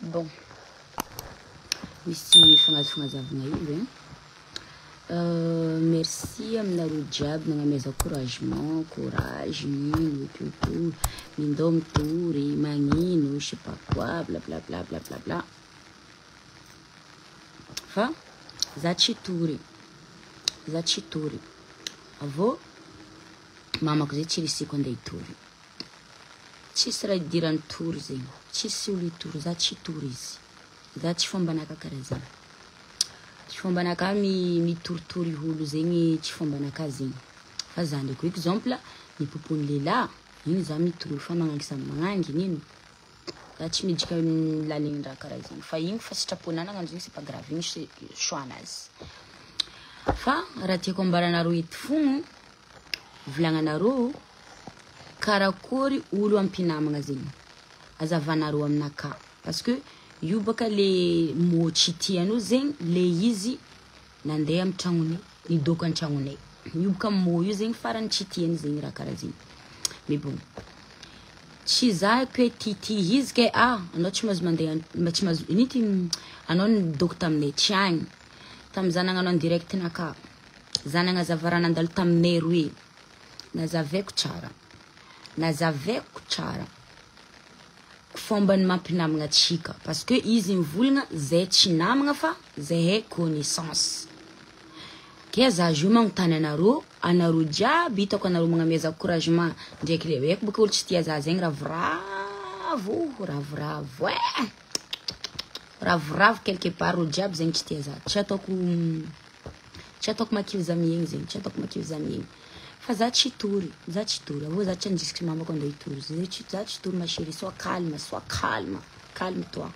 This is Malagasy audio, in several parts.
Bon, misy fagnazafagnazavagna hely e. Merci aminareo jiaby nagnameza encouragement, courage, nino et tout tout, mindao mitory, magnino, je sais pas quoi, blablabla blablabla. Fa za tsy tory, za tsy tory. Avô mamako zay tsy risiko andeha hitory. Tsisy raha idiran'ny tory zegny, tsisy olo hitory, za tsy hitory izy. Za tsy fombanaka karaha zegny. Tsy fombanaka mitoritory olo zegny, tsy fombanaka zegny. Fa za ndraiky exemple, ny popony lehilahy, igny za mitory fa magnangy samy magnangy nino. Za tsy miditra amin'ny laligny raha karaha zegny. Fa igny fa sitraponah nagnano zegny, c'est pas grave, igny c'est choix anazy. Fa raha tiako ambaranareo eto fogno, volagnanareo karakory olo ampinamagna zegny, azavanareo aminaka. Parce que io baka le mot tsy tianao zegny, le izy nandeha amy tragnonay, nidoko an-tragnonay. Io baka mot io zegny farany tsy tiany zegny raha karaha zegny. Mais bon, tsy za ke titia izy ke ah anao tsy mahazo mandeha, tsy mahazo ino ty anao nidoko taminay tsy agny. Tamy za nagnano en direct naka, za nagnazava raha nandalo taminay roe, nazavaiko tsara, nazavaiko tsara fombany mampinamagna atsika. Parce que izy mivolagna zay tsy namagna fa zahay connaissance. Ke za zo magnontany anareo, anareo jiaby hitako anareo magnameza encouragement ndraiky le haiko baka olo tsy tia za zegny ravoravo, ravoravo e, ravoravo quelque part olo jiaby zegny tsy tia za. Tsy ataoko, tsy ataoko makivy za miegny zegny, tsy ataoko makivy za miegny. Fa za tsy tory, za tsy tory. Avô za tsy andrisika mamako andeha hitory. Za tsy tory ma chérie, sois calme, sois calme, calme toi.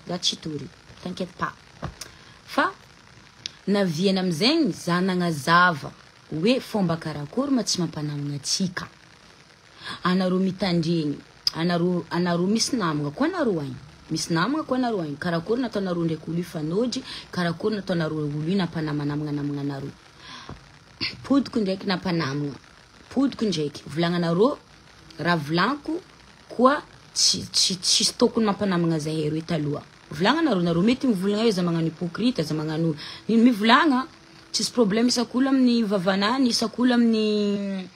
Za tsy tory, t'inquiète pas. Fa naviana amizegny za nagnazava hoe fomba karakory ma tsy mampanamagna atsika. Anareo mitandregny, anareo, anareo misy namagna koa anareo agny. Misy namagna koa anareo agny. Karakory nataonareo ndraiky olo ifanôjy, karakory nataonareo olo io nampanamanamagna namagna anareo. Podiko ndraiky nampanamagna, podiko ndraiky volagnanareo raha volaniko koa tsy tsy tsisy tokony mampanamagna zahay roe taloha. Volagnanareo, nareo mety mivolagna hoe za magnano hypocrite, za magnano ino, mivolagna tsisy problème isak'olo amin'ny vavanany, isak'olo amin'ny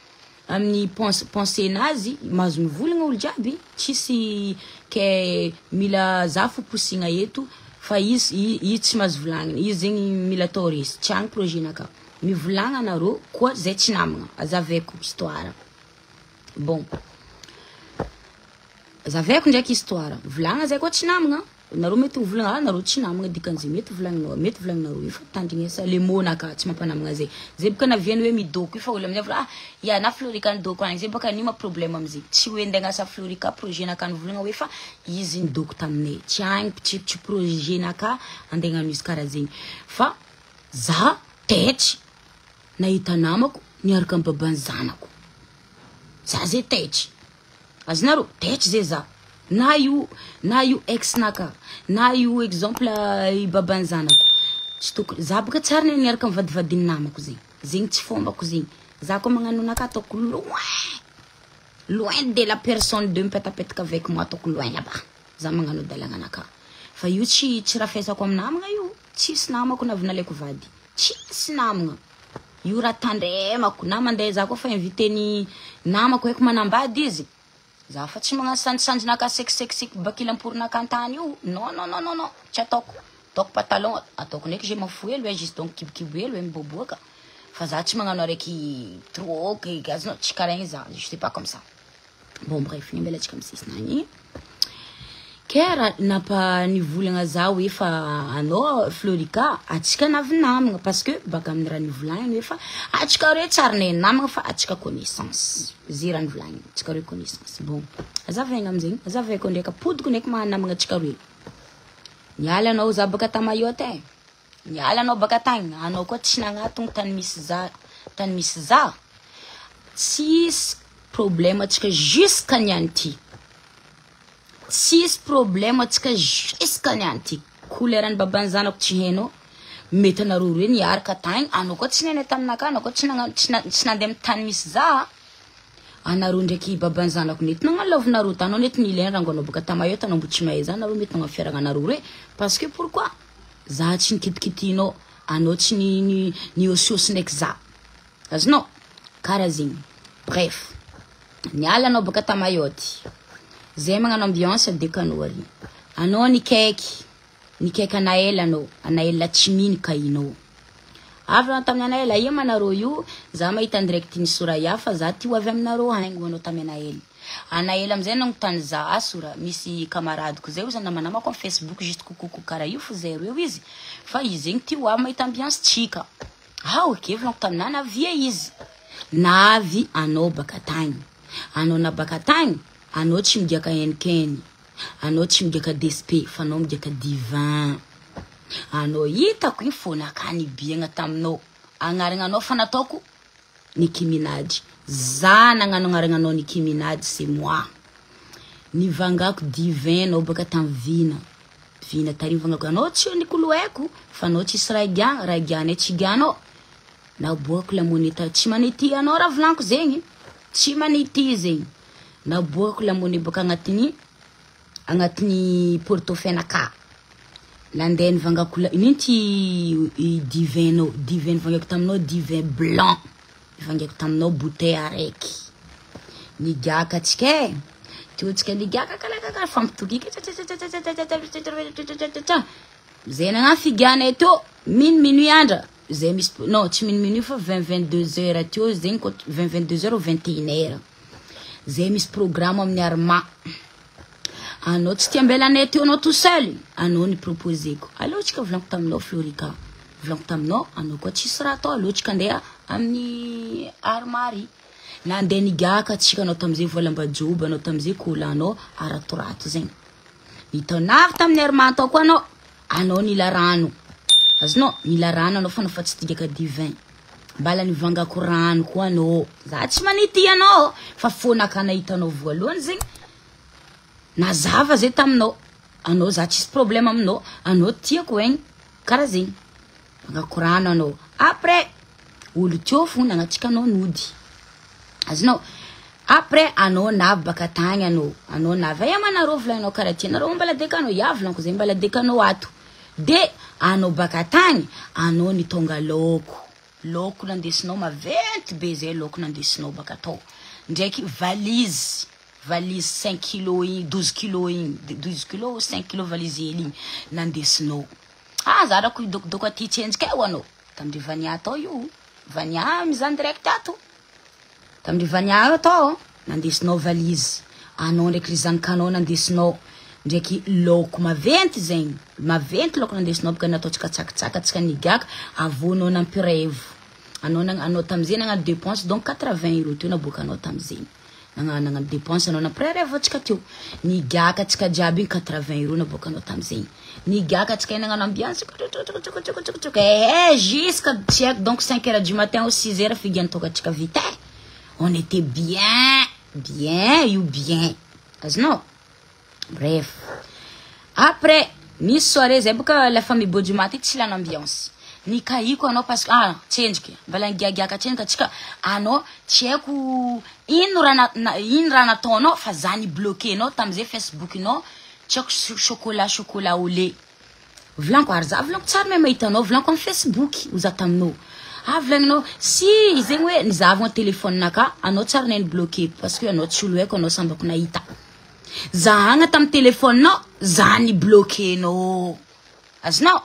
amin'ny pense pensée nazy, mahazo mivolagna olo jiaby, tsisy ke mila za fo posigna eto fa izy izy tsy mahazo volagnina, izy zegny mila atao resy, tsy agny projet naka. Mivolagna anareo koa zay tsy namagna, azavaiko histoire. Bon, azavaiko ndraiky histoire. Volagna zay koa tsy namagna. Nareo mety mivolagna ah nareo tsy namagna dikan'izay mety volagninao, mety volagninareo io fa tandrignesa le mot naka tsy mampanamagna zay. Zay baka naviany hoe midoko io fa olo amin'izay ah ya na Florika nidoko agny zay baka anio ma problème amizay. Tsy hoe andeha agnasa Florika projet naka nivolagna hoe fa izy nidoko taminay. Tsy agny tsy tsy projet naka andeha hagnano izy karaha zegny. Fa za tetry nahita namako niaraka amy babany zanako. Za zay tetry. Azonareo tetry zay za. Na io, na io ex naka, na io exemple i babany zanako. Tsy tokony za baka tsara ny niaraka mivadivadiny namako zegny. Zegny tsy fombako zegny. Za koa magnano naka ataoko loin. Loin de la personne de mipetapetaka avec moi ataoko loin là-bas. Za magnano dalagna naka. Fa io tsy tsy rafesako amy namagna io. Tsisy namako na avy nalaiko vady. Tsisy namagna. Io raha tandremako na mandeha za koa fa invité ny namako haiko manambady izy. Za fa tsy magnano sanjisanjinaka sekisekiseky bakila amporinaka antany io. Non non non non non, tsy ataoko. Ataoko pantalon, ataoko ndraiky je m'en fous hely hoe juste donc kibokibo hely hoe miboaboaka. Fa za tsy magnano araiky trop ke azonao tsy karaha igny za, je suis pas comme ça. Bon bref, ny ambela antsika misisina agny. Ke raha nampa nivolagna za hoe fa anao Florika atsika navy namagna parce que baka amin'ny raha nivolagniny hoe fa atsika roe tsara nay namagna fa atsika connaissance. Zay raha nivolagniny, atsika roe connaissance. Bon, azavaigna amizegny, azavaiko ndraiky apodiko ndraiky maha namagna atsika roe. Niala anao za baka ta Mayotte e. Niala anao baka tagny, anao koa tsy nagnatogno tany misy za, tany misy za. Tsisy problème atsika jusqu'à niany ty. Tsisy problème atsika jusqu'à niany ty. Couleur babany zanako tsy hainao. Mety anareo roe niaraka tagny, anao koa tsy nainay taminaka, anao koa tsy nagnano tsy na- tsy nandeha amy tany misy za. Anareo ndraiky baban'ny zanako nety nagnano lavinareo tanao nety nilainy rango anao baka ta Mayotte anao mbo tsy mahay za nareo mety nagnano fiaragnanareo roe parce que pourquoi za tsy nikitikitinao anao tsy ni ni niôsiôsy ndraiky za azonao karaha zegny. Bref, niala anao baka ta Mayotte zay magnano ambiance dekanao ary anao nikaiky nikaiky Anaël anao, Anaël tsy mino kahinao. Avy anao tamin'ny Anaël, aia manareo io, za mahita en direct ny Soraya fa za ty ho avy aminareo agny ho anao tamin'ny Anaël. Anaël amizay nagnontany za, ah Sora, misy camaradeko zay ozy namanamako amin'ny Facebook juste coucou karaha io fo zay reo izy, fa izy zegny ty ho avy mahita ambiance tsika. Ah ok, volaniko taminah navia izy. Navy anao baka tagny. Anao na baka tagny, anao tsy migiaka henikeny. Anao tsy migiaka DSP, fa anao migiaka divin. Anao hitako igny fô nakany biagna taminao. Agnaragnanao fa nataoko Nicki Minaj. Za nagnano agnaragnanao Nicki Minaj, c'est moi. Nivangako divin anao baka tamy vina. Vina tary nivangako anao tsy nikolohaiko fa anao tsisy raha igiagna, raha igianay tsy igianao. Naboako la monnaie tsy manity anao raha volaniko zegny. Tsy manity zegny. Naboako la monnaie baka agnatin'ny agnatin'ny portefeuille-naka. Nandeha nivangako la ino ty divin-nao, divin nivangako taminao divin blanc. Nivangako taminao bouteille araiky. Nigiaka atsika e. Teo atsika nigiaka kalakaka fampitokika. Zay nagnano figianay teo minuit minuit andra. Zay misy non tsy minuit minuit fa 20 22 heures teo zegny ko 20 22 heures ou 21 heures. Zay misy programme amin'ny Arma. Anao tsy tia ambelanay teo anao tout seul. Anao ny proposeko. Aleo tsika volaniko taminao Florika. Volaniko taminao anao koa tsisy raha atao aleo tsika andeha amin'ny Armary. Nandeha nigiaka atsika anao tamizay voalambajoba anao tamizay kolanao aratorato zegny. Nitonavy tamin'ny Arma tao koa anao. Anao nila rano. Azonao nila rano anao fa anao fa tsy tigaka divin. Mbala nivangako rano koa anao. Za tsy manity anao fa fônaka nahitanao voalohany zegny. Nazava zay taminao. Anao za tsisy problème aminao. Anao tiako egny. Karaha zegny. Vangako rano anao. Après olo teo fo nagnatsika anao nody. Azonao. Après anao navy baka tagny anao. Anao navy aia manareo volaninao karaha ty. Anareo mbala dekanao. Ya volaniko zay mbala dekanao ato. De anao baka tagny anao nitonga laoko. Laoko nandesinao maventy be zay laoko nandesinao baka tao. Ndraiky valise. Valise 5 kilo igny, 12 kilo igny, 12 kilo ou 5 kilo valise hely igny nandesinao. Ah za rako idokidoko aty tsenjika eo anao. Tamindry Vania tao io. Vania mizaha direct ato. Tamindry Vania tao nandesinao valise. Anao ndraiky ry zanakanao nandesinao ndraiky laoko maventy zegny. Maventy laoko nandesinao baka nataontsika tsakatsaka tsika nigiaka avô anao nampirevo. Anao anao tamizay nagnano dépense donc 80 euros teo naboakanao tamizegny. Nagnano dépense anao nampirevo atsika teo. Nigiaka atsika jiaby igny 80 euros naboakanao tamizegny. Nigiaka atsika igny nagnano ambiance eh jusqu'à tsy haiko donc 5 heures du matin ou 6 heures figiany tonga atsika vita. On était bien, bien io bien. Azonao? Bref. Après nisy soirée zay boka la famille Bojuma ty tsy lany ambiance. Nikahiko anao parce que ah tsendriky mbala nigiagiaka tsendriky atsika anao tsy haiko ino raha ino raha nataonao fa za ni bloqué-nao tamizay Facebook-nao tsy haiko chocolat chocolat au lait. Volaniko ary za volaniko tsara mahay mahita anao volaniko amin'ny Facebook ho za taminao. Ah volagninao si zegny hoe nizahavagna téléphone-naka anao tsara nahay ni-bloqué parce que anao tsy olo haiko anao sambako nahita. Zahagna tamin'ny téléphone-nao za ni-bloqué-nao. Azonao?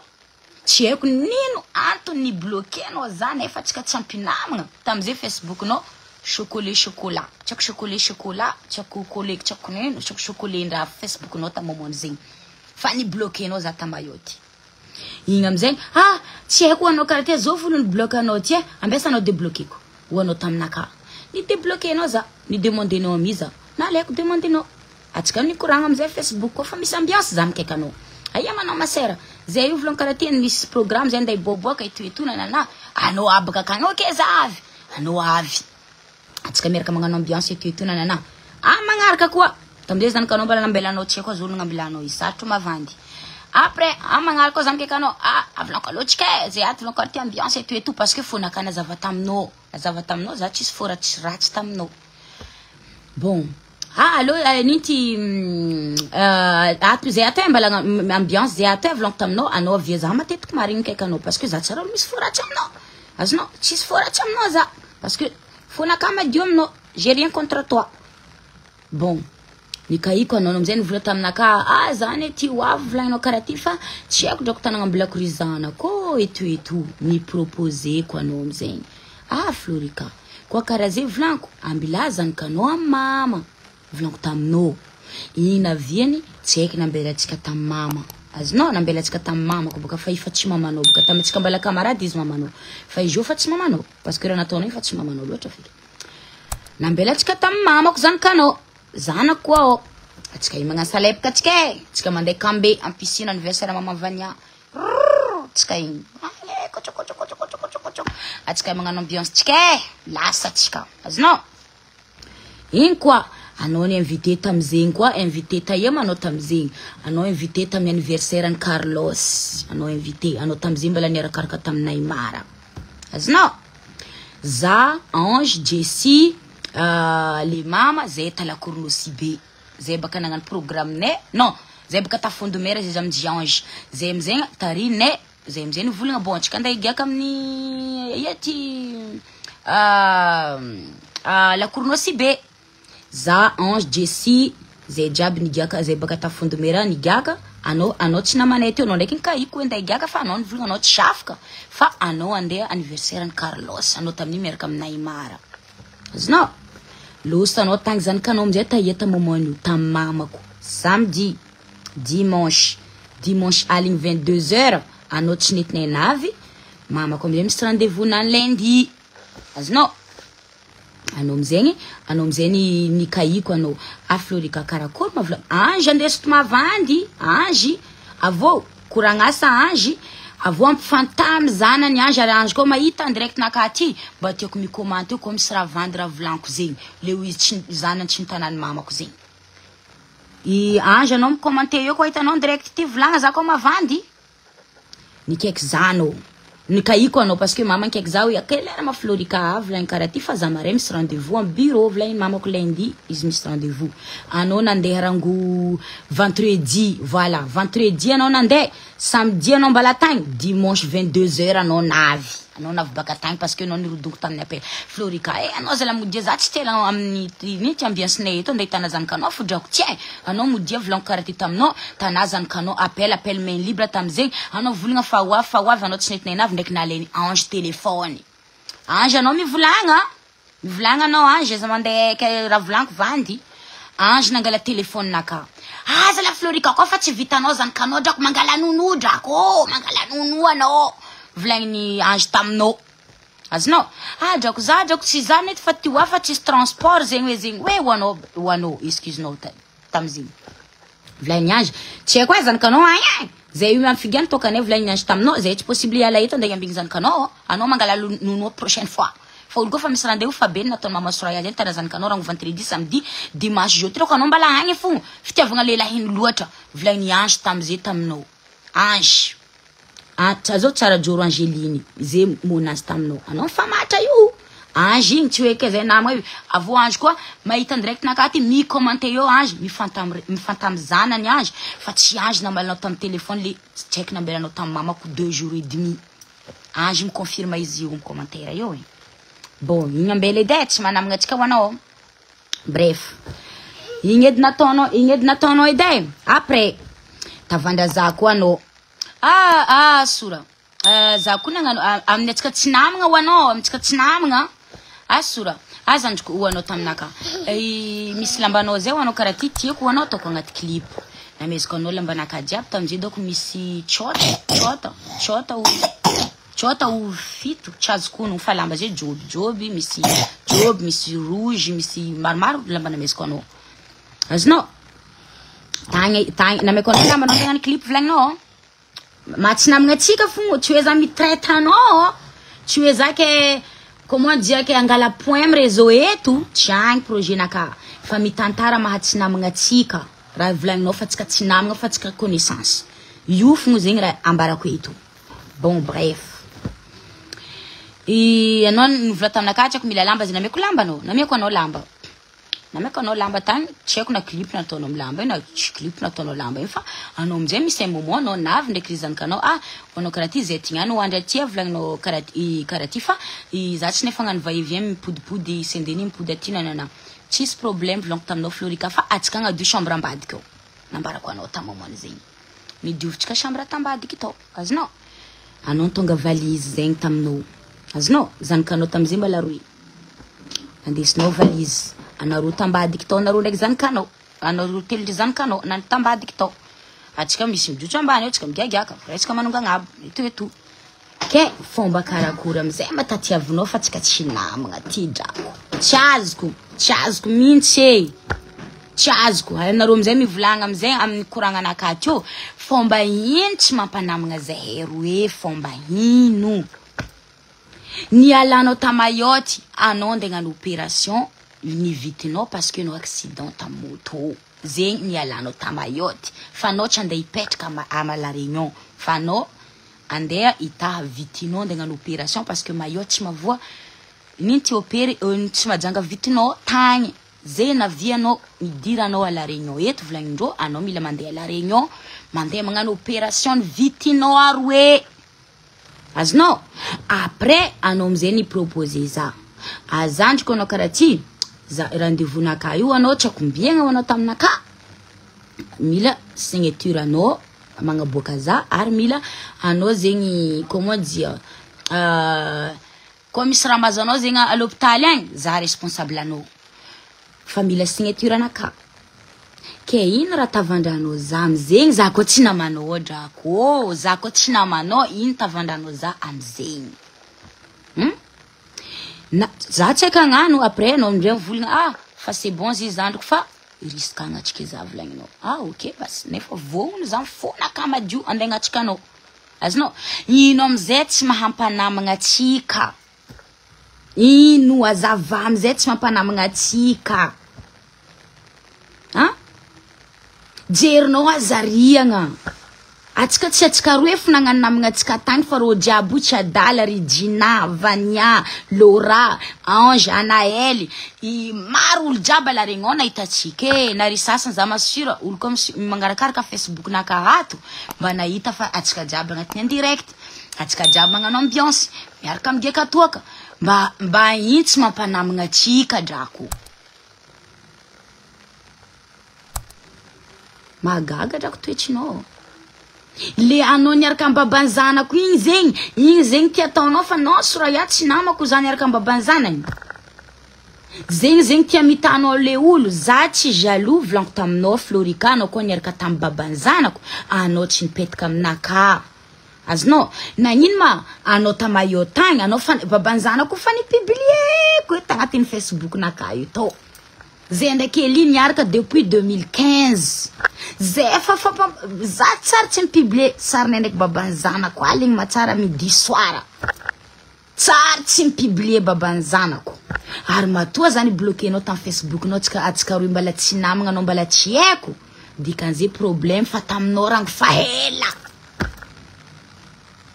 Tsy haiko nino antony ni-bloqué-nao za nefa tsika tsy ampinamagna tamizay Facebook-nao chocolat chocolat. Tsy haiko chocolat chocolat, tsy haiko collé, tsy haiko nino, tsy haiko chocolat ndraha Facebook-nao tamin'ny moment zegny. Fa ni-bloqué-nao za ta Mayotte. Igny amizay, ah tsy haiko anao karaha ty zao folo ni-bloqué anao ty e, ambiasanao débloqué-ko. Ho anao taminaka. Ni débloqué-nao za, ni demandé-nao ami za. Nalaiko demandé-nao. Atsika nikoragna amizay Facebook koa fa misy ambiance za mikaiky anao. Aia manao masera. Zay io volagno karaha ty misy programme zay andeha hiboaboaka eto eto nanana. Anao abaka akagny ok za avy. Anao avy. Atsika miaraka magnano ambiance eto eto nanana. Ah magnaraka koa. Tamizay zanakanao mbala nambelanao tsy haiko azo olo nambelanao izy sarotro mavandy. Après ah magnaraka koa za mikaiky anao. Ah avolako aloha tsika e. Zay ato volagno karaha ty ambiance eto eto parce que fô naka nazava taminao. Nazava taminao za tsisy fô ratsy ratsy taminao. Bon ah allo nino ty ato zay ato e mbala ambiance zay ato e volaniko taminao anao avia za matetiky marigny kaiky anao parce que za tsy raha olo misy fo ratsy aminao azonao tsisy fo ratsy aminao za parce que fonakahy madio aminao, j'ai rien contre toi. Bon nikahiko anao amizay nivola taminakahy ah za anie ty ho avy volagninao karaha ty fa tsy haiko drako tanagna ambilako ry zanako et tout et tout niproposeko anao amizegny ah Florika koa karaha zay volaniko ambilà zanakanao amy mama volaniko taminao igny naviany tsy haiko nambelatsika tamy mama azonao nambelatsika tamy mamako baka fa efa tsy mamanao baka tamintsika mbala camarade izy mamanao fa izy io fa tsy mamanao parce que raha nataonao efa tsy mamanao loatra feky nambelatsika tamy mamako zanakanao zanako koa ao atsika io magnano salepaka atsika e atsika mandeha kambe en piscine anniversaire mama Vania tsika igny kocho kocho kocho kocho kocho kocho atsika magnano ambiance tsika e lasa atsika azonao igny koa anao ny invité tamizegny koa invité taia manao tamizegny anao invité tamin'ny anniversaire ny Carlos anao invité anao tamizegny mbola niarakaraka tamin'ny Neymar azonao za Ange Jessie le mama zay talakorino be zay baka nagnano programme nay non zay baka tafondomera zay za Ange zay amizegny tarinay zay amizay nivolagna bon antsika andeha higiaka amin'ny ia ty lakorino be za Ange Jessie zay jiaby nigiaka zay baka tafondomera nigiaka anao anao tsy namanay teo anao ndraiky nikahiko andeha higiaka fa anao nivolagna anao tsy afaka fa anao andeha anniversaire ny Carlos anao tamin'iny miaraka amin'ny Neymar azonao losa anao tagny zanakanao amizay taia ta moment io tamy mamako samedi dimanche dimanche aligny 22 heures anao tsy nentinay navy mamako amizay misy rendez-vous nany lundi azonao anao amizegny anao amizay ny nikahiko anao a Florika karakory ma vola Ange andeso mavandy Ange avô koragnasa Ange avô ampifantamy zanany Ange ary Ange koa mahita en direct naka aty mba tiako mikomanty eo koa misy raha vandy raha volaniko zegny le izy tsy zanany tsy mitanany mamako zegny i Ange anao mikomante eo koa hitanao en direct ty volagna za koa mavandy nikaiky zanao nikahiko anao parce que mama nikaiky za hoe quelle heure ma Florika avy volagny karaha ty fa za mare misy rendez-vous am bureau volagny mamako lundi izy misy rendez-vous anao nandeha rango vendredi voilà vendredi anao nandeha samedi anao mbala tagny dimanche 22 heures anao navy anao navy baka tagny parce que anao nirodongo tamin'ny appel Florika eh anao zala modia za tsy tela amin'ny iny ty ambiance-nay eto andeha hitana zanakanao fodrako tsy e anao modia volaniko karaha ty taminao tana zanakanao appel appel main libre tamizegny anao volagna fa ho avy fa ho avy anao tsy nentinay navy ndraiky nalainy Ange téléphone Ange anao mivolagna mivolagna anao Ange za mandeha ke raha volaniko vandy Ange nangala téléphone naka aza la Florika koa fa tsy vitanao zanakanao drako mangala nono drako mangala nono anao volagniny Ange taminao azonao ah drako za drako tsy za nety fa ty ho avy fa tsisy transport zegny hoe zegny hoe ho anao ho anao excuse-nao tamizegny volagniny Ange tsy haiko hoe zanakanao agny e zay io amy figiany tokanay volagniny Ange taminao zay tsy possible hiala eto andeha hiambigny zanakanao anao mangala nono prochaine fois fa olo koa fa misy rendez-vous fa be nataony mama Soraya zay tana zanakanao rango vendredi samedi dimanche jeudi trako anao mbala agny fogna fitiavagna lehilahy iny loatra volagniny Ange tamizay taminao Ange zao tsara joro Angeline zay monazy taminao anao mifamatra io Ange igny tsy hoe ke zay namagna io avo Ange koa mahita en direct naka ty micommenter eo Ange mifantamy mifantamy zanany Ange fa tsy Ange nambalanao tamin'ny téléphone le tsy haiko nambelanao tamin'ny mamako 2 jours et demi Ange miconfirme izy io commentaire io e bon igny ambela edy e tsy manamagna atsika ho anao bref igny edy nataonao igny edy nataonao edy e après tavandra za koa anao ah ah sora za koa nagnano amin'ny atsika tsy namagna ho anao amintsika tsy namagna asora azandriko ho anao taminaka misy lambanao zay ho anao karaha ty tiako ho anao ataoko agnaty clip namezako anao lambanaka jiaby tamizay donc misy tsota tsota tsota o tsota o fito tsy azoko onogno fa lamba zay joby joby misy joby misy rouge misy maromaro lamba namezako anao azonao tagny tagny nameko anao lamba anao hagnano clip volagninao ma tsy namagna atsika fogna tsy hoe za mitraite anao tsy hoe za ke comment dire ke angala point amy réseau eto tsy agny projet naka fa mitantara maha tsy namagna atsika raha volagninao fa tsika tsy namagna fa tsika connaissance io fogna zegny raha ambarako eto bon bref i anao nivola taminaka tsy haiko mila lamba zay nameko lamba anao nameko anao lamba. Nameko anao lamba tagny, tsy haiko na clip nataonao amy lamba io na tsy clip nataonao lamba io fa anao amizay misy un moment anao navy ndraiky ry zanakanao, ah anao karaha ty zay ty niany hoandry aty volagninao karaha ty karaha ty fa za tsy nefa hagnano va et vient mipodipody Saint Denis mipody aty nanana. Tsisy problème volagniko taminao Florika fa atsika agnadio chambre ambadika ao. Nambarako anao tamy moment zegny. Nidiovintsika chambre tambadiky tao. Azonao? Anao nitonga valise zegny taminao. Azonao? Zanakanao tamizay mbala roe. Andesinao valise. Anareo tambadiky tao, anareo ndraiky zanakanao. Anareo telo ndry zanakanao, na tambadiky tao. Atsika misy mijotso ambany ao, atsika migiagiaka, raitsika manonga agnabo, et tout et tout. Ke fomba karakory amizay mba tatiavinao fa tsika tsy namagna ty drako. Tsy azoko, tsy azoko mihitsy e. Tsy azoko. Anareo amizay mivolagna amizay amin'ny koragnanakahy teo, fomba ino tsy mampanamagna zahay roe, fomba ino? Nialanao ta Mayotte, anao andeha hagnano opération ny vitinao parce que anao accident ta moto. Zegny nialanao ta Mayotte. Fa anao tsy andeha hipetraka à La Réunion. Fa anao andeha hitaha vitinao andeha hagnano opération parce que Mayotte tsy mahavoa nino ty opérer tsy mahajanga vitinao tagny. Zay navianao nidiranao à La Réunion eto volagnindreo anao mila mandeha à La Réunion mandeha magnano opération ny vitinao aroe. Azonao? Après anao amizay ni proposer za. Azandriko anao karaha ty, za rendez-vous naka io anao tsy akombiagna anao taminaka. Mila signature anao magnaboaka za ary mila anao zegny comment dire koa misy raha mahazo anao zegny à l'hôpital agny za responsable anao. Fa mila signature anaka. Ke ino raha tavandranao za amizegny za koa tsy namanao drako, za koa tsy namanao ino tavandranao za amizegny. Na za tsy haiko hagnano après anao amindray mivolagna ah fa c'est bon zy zandriko fa risque agnatrika za volagninao. Ah ok basy nefa vognona za mifonaka madio andeha agnatrika anao. Azonao? Ino amizay tsy mahampanamagna atsika. Ino azava amizay tsy mampanamagna atsika. Ha? Jerinao azariagna. Atsika tsy atsika roe fo nagnano namagna atsika tagny fa rô jiaby io tsy adala ry Gina, Vania, Laura, Ange, Anaël, i maro olo jiaby à La Réunion nahita atsika e. Na ry sasany za masura olo koa magnarakaraka Facebook naka ato mba nahita fa atsika jiaby agnatin'ny en direct. Atsika jiaby magnano ambiance miaraka migiaka toaka mba mba ino tsy mampanamagna atsika drako. Mahagaga drako toetrinao. Le anao niaraka amy baban'ny zanako igny zegny, igny zegny ty ataonao fa non Soraya tsy namako za niaraka amy baban'ny zanany. Zegny zegny ty amitanao le olo, za tsy jaloux volaniko taminao Florika anao koa niaraka tamy baban'ny zanako, anao tsy nipetaka aminaka. Azonao? Nagnino ma anao ta Mayotte tagny, anao fa baban'ny zanako fa nipublieko io tagnatin'ny Facebook naka io tao. Zay ndraiky Eli niaraka depuis 2015. Zay efa fa za tsary tsy mipublier sarinay ndraiky baban'ny zanako aligny matsara midi soir. Tsary tsy mipublier baban'ny zanako. Ary matoa zany bloquenao tamin'ny Facebook nao tsika atsika roy mbala tsy namagna anao mbala tsy haiko. Dikan'izay problème fa taminao rango fa ela.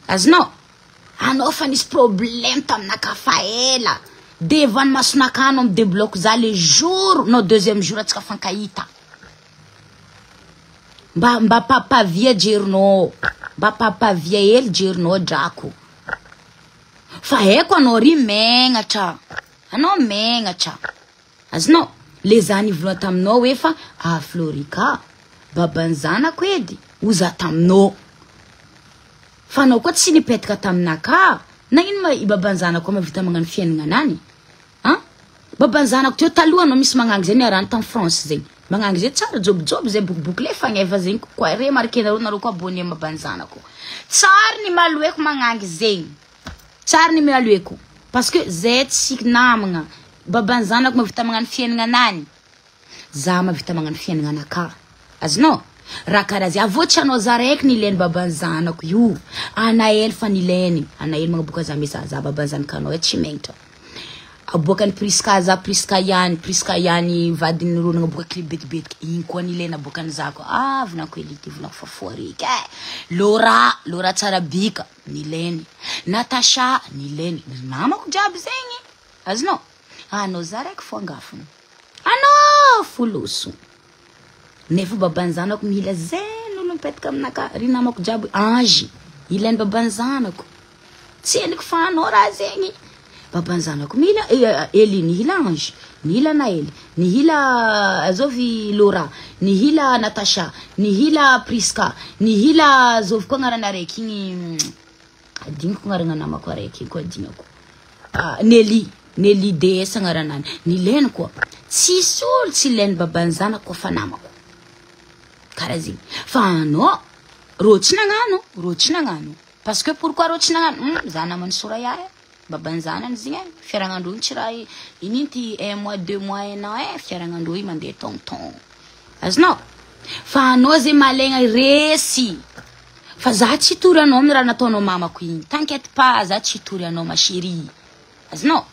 Azonao? Anao fa nisy problème taminaka fa ela. Devant masonaka anao midébloque za le jour no deuxième jour atsika fankahita. Mba mba papavia jerinao. Mba papavia hely jerinao drako. Fa haiko anao ry megnatra. Anao megnatra. Azonao? Le za nivolagna taminao hoe fa ah Florika, baban'ny zanako edy, ho za taminao. Fa anao koa tsy nipetaka taminaka. Nagnino ma i baban'ny zanako mahavita magnano fiainana anany? Ha? Baban'ny zanako teo taloha anao misy magnangy zay niarahany tamin'ny France zegny. Magnangy zay tsara jobojobo zay bokiboky le fagneva zegny koa remarquenareo nareo koa abonné amy baban'ny zanako. Tsara ny maloeko magnangy zegny. Tsara ny maloeko parce que zay tsy namagna. Baban'ny zanako mahavita magnano fiainana anany. Za mahavita magnano fiainana anaka. Azonao? Raha karaha zay avô tsy anao za raiky nilainy baban'ny zanako io. Anaël fa nilainy. Anaël magnaboaka za mesa za baban'ny zanakanao e tsy megnatra. Aboakany Priska za Priska ihany, Priska ihany vadiny ro nagnaboaka clip betibetiky. Igny koa nilainy aboakany za koa. Ah volaniko elite volaniko fa fo raiky e. Laura, Laura tsara bika nilainy. Natacha nilainy. Namako jiaby zegny. Azonao? Anao za raiky fo angafony. Anao fo loso. Nefa baban'ny zanako mila zen olo mipetaka aminaka. Ry namako jiaby ange. Ilainy baban'ny zanako. Tsy henoko fa anao raha zegny. Baban'ny zanako mila Eli nihila Ange, nihila Naely, nihila azovy Laura, nihila Natacha, nihila Prisca, nihila azovy koa agnarana araiky igny adignoko agnarana namako araiky igny koa adignako. Ah, Nelly, Nelly DS agnaranany. Nilainy koa. Tsisy olo tsy ilainy baban'ny zanako koa fa namako. Karaha zegny. Fa anao, rô tsy nagnano, rô tsy nagnano. Parce que pourquoi rô tsy nagnano? Za naman'i Soraya e. Baban'ny zanany zegny e. Fiaragnandreo igny tsy raha ino ty un mois, 2 mois, un an e. Fiaragnandreo igny mandeha taogno. Azonao? Fa anao zegny malaigna resy. Fa za tsy hitory anao amin'ny raha nataonao mamako igny. T'inquiète pas, za tsy hitory anao ma chérie. Azonao?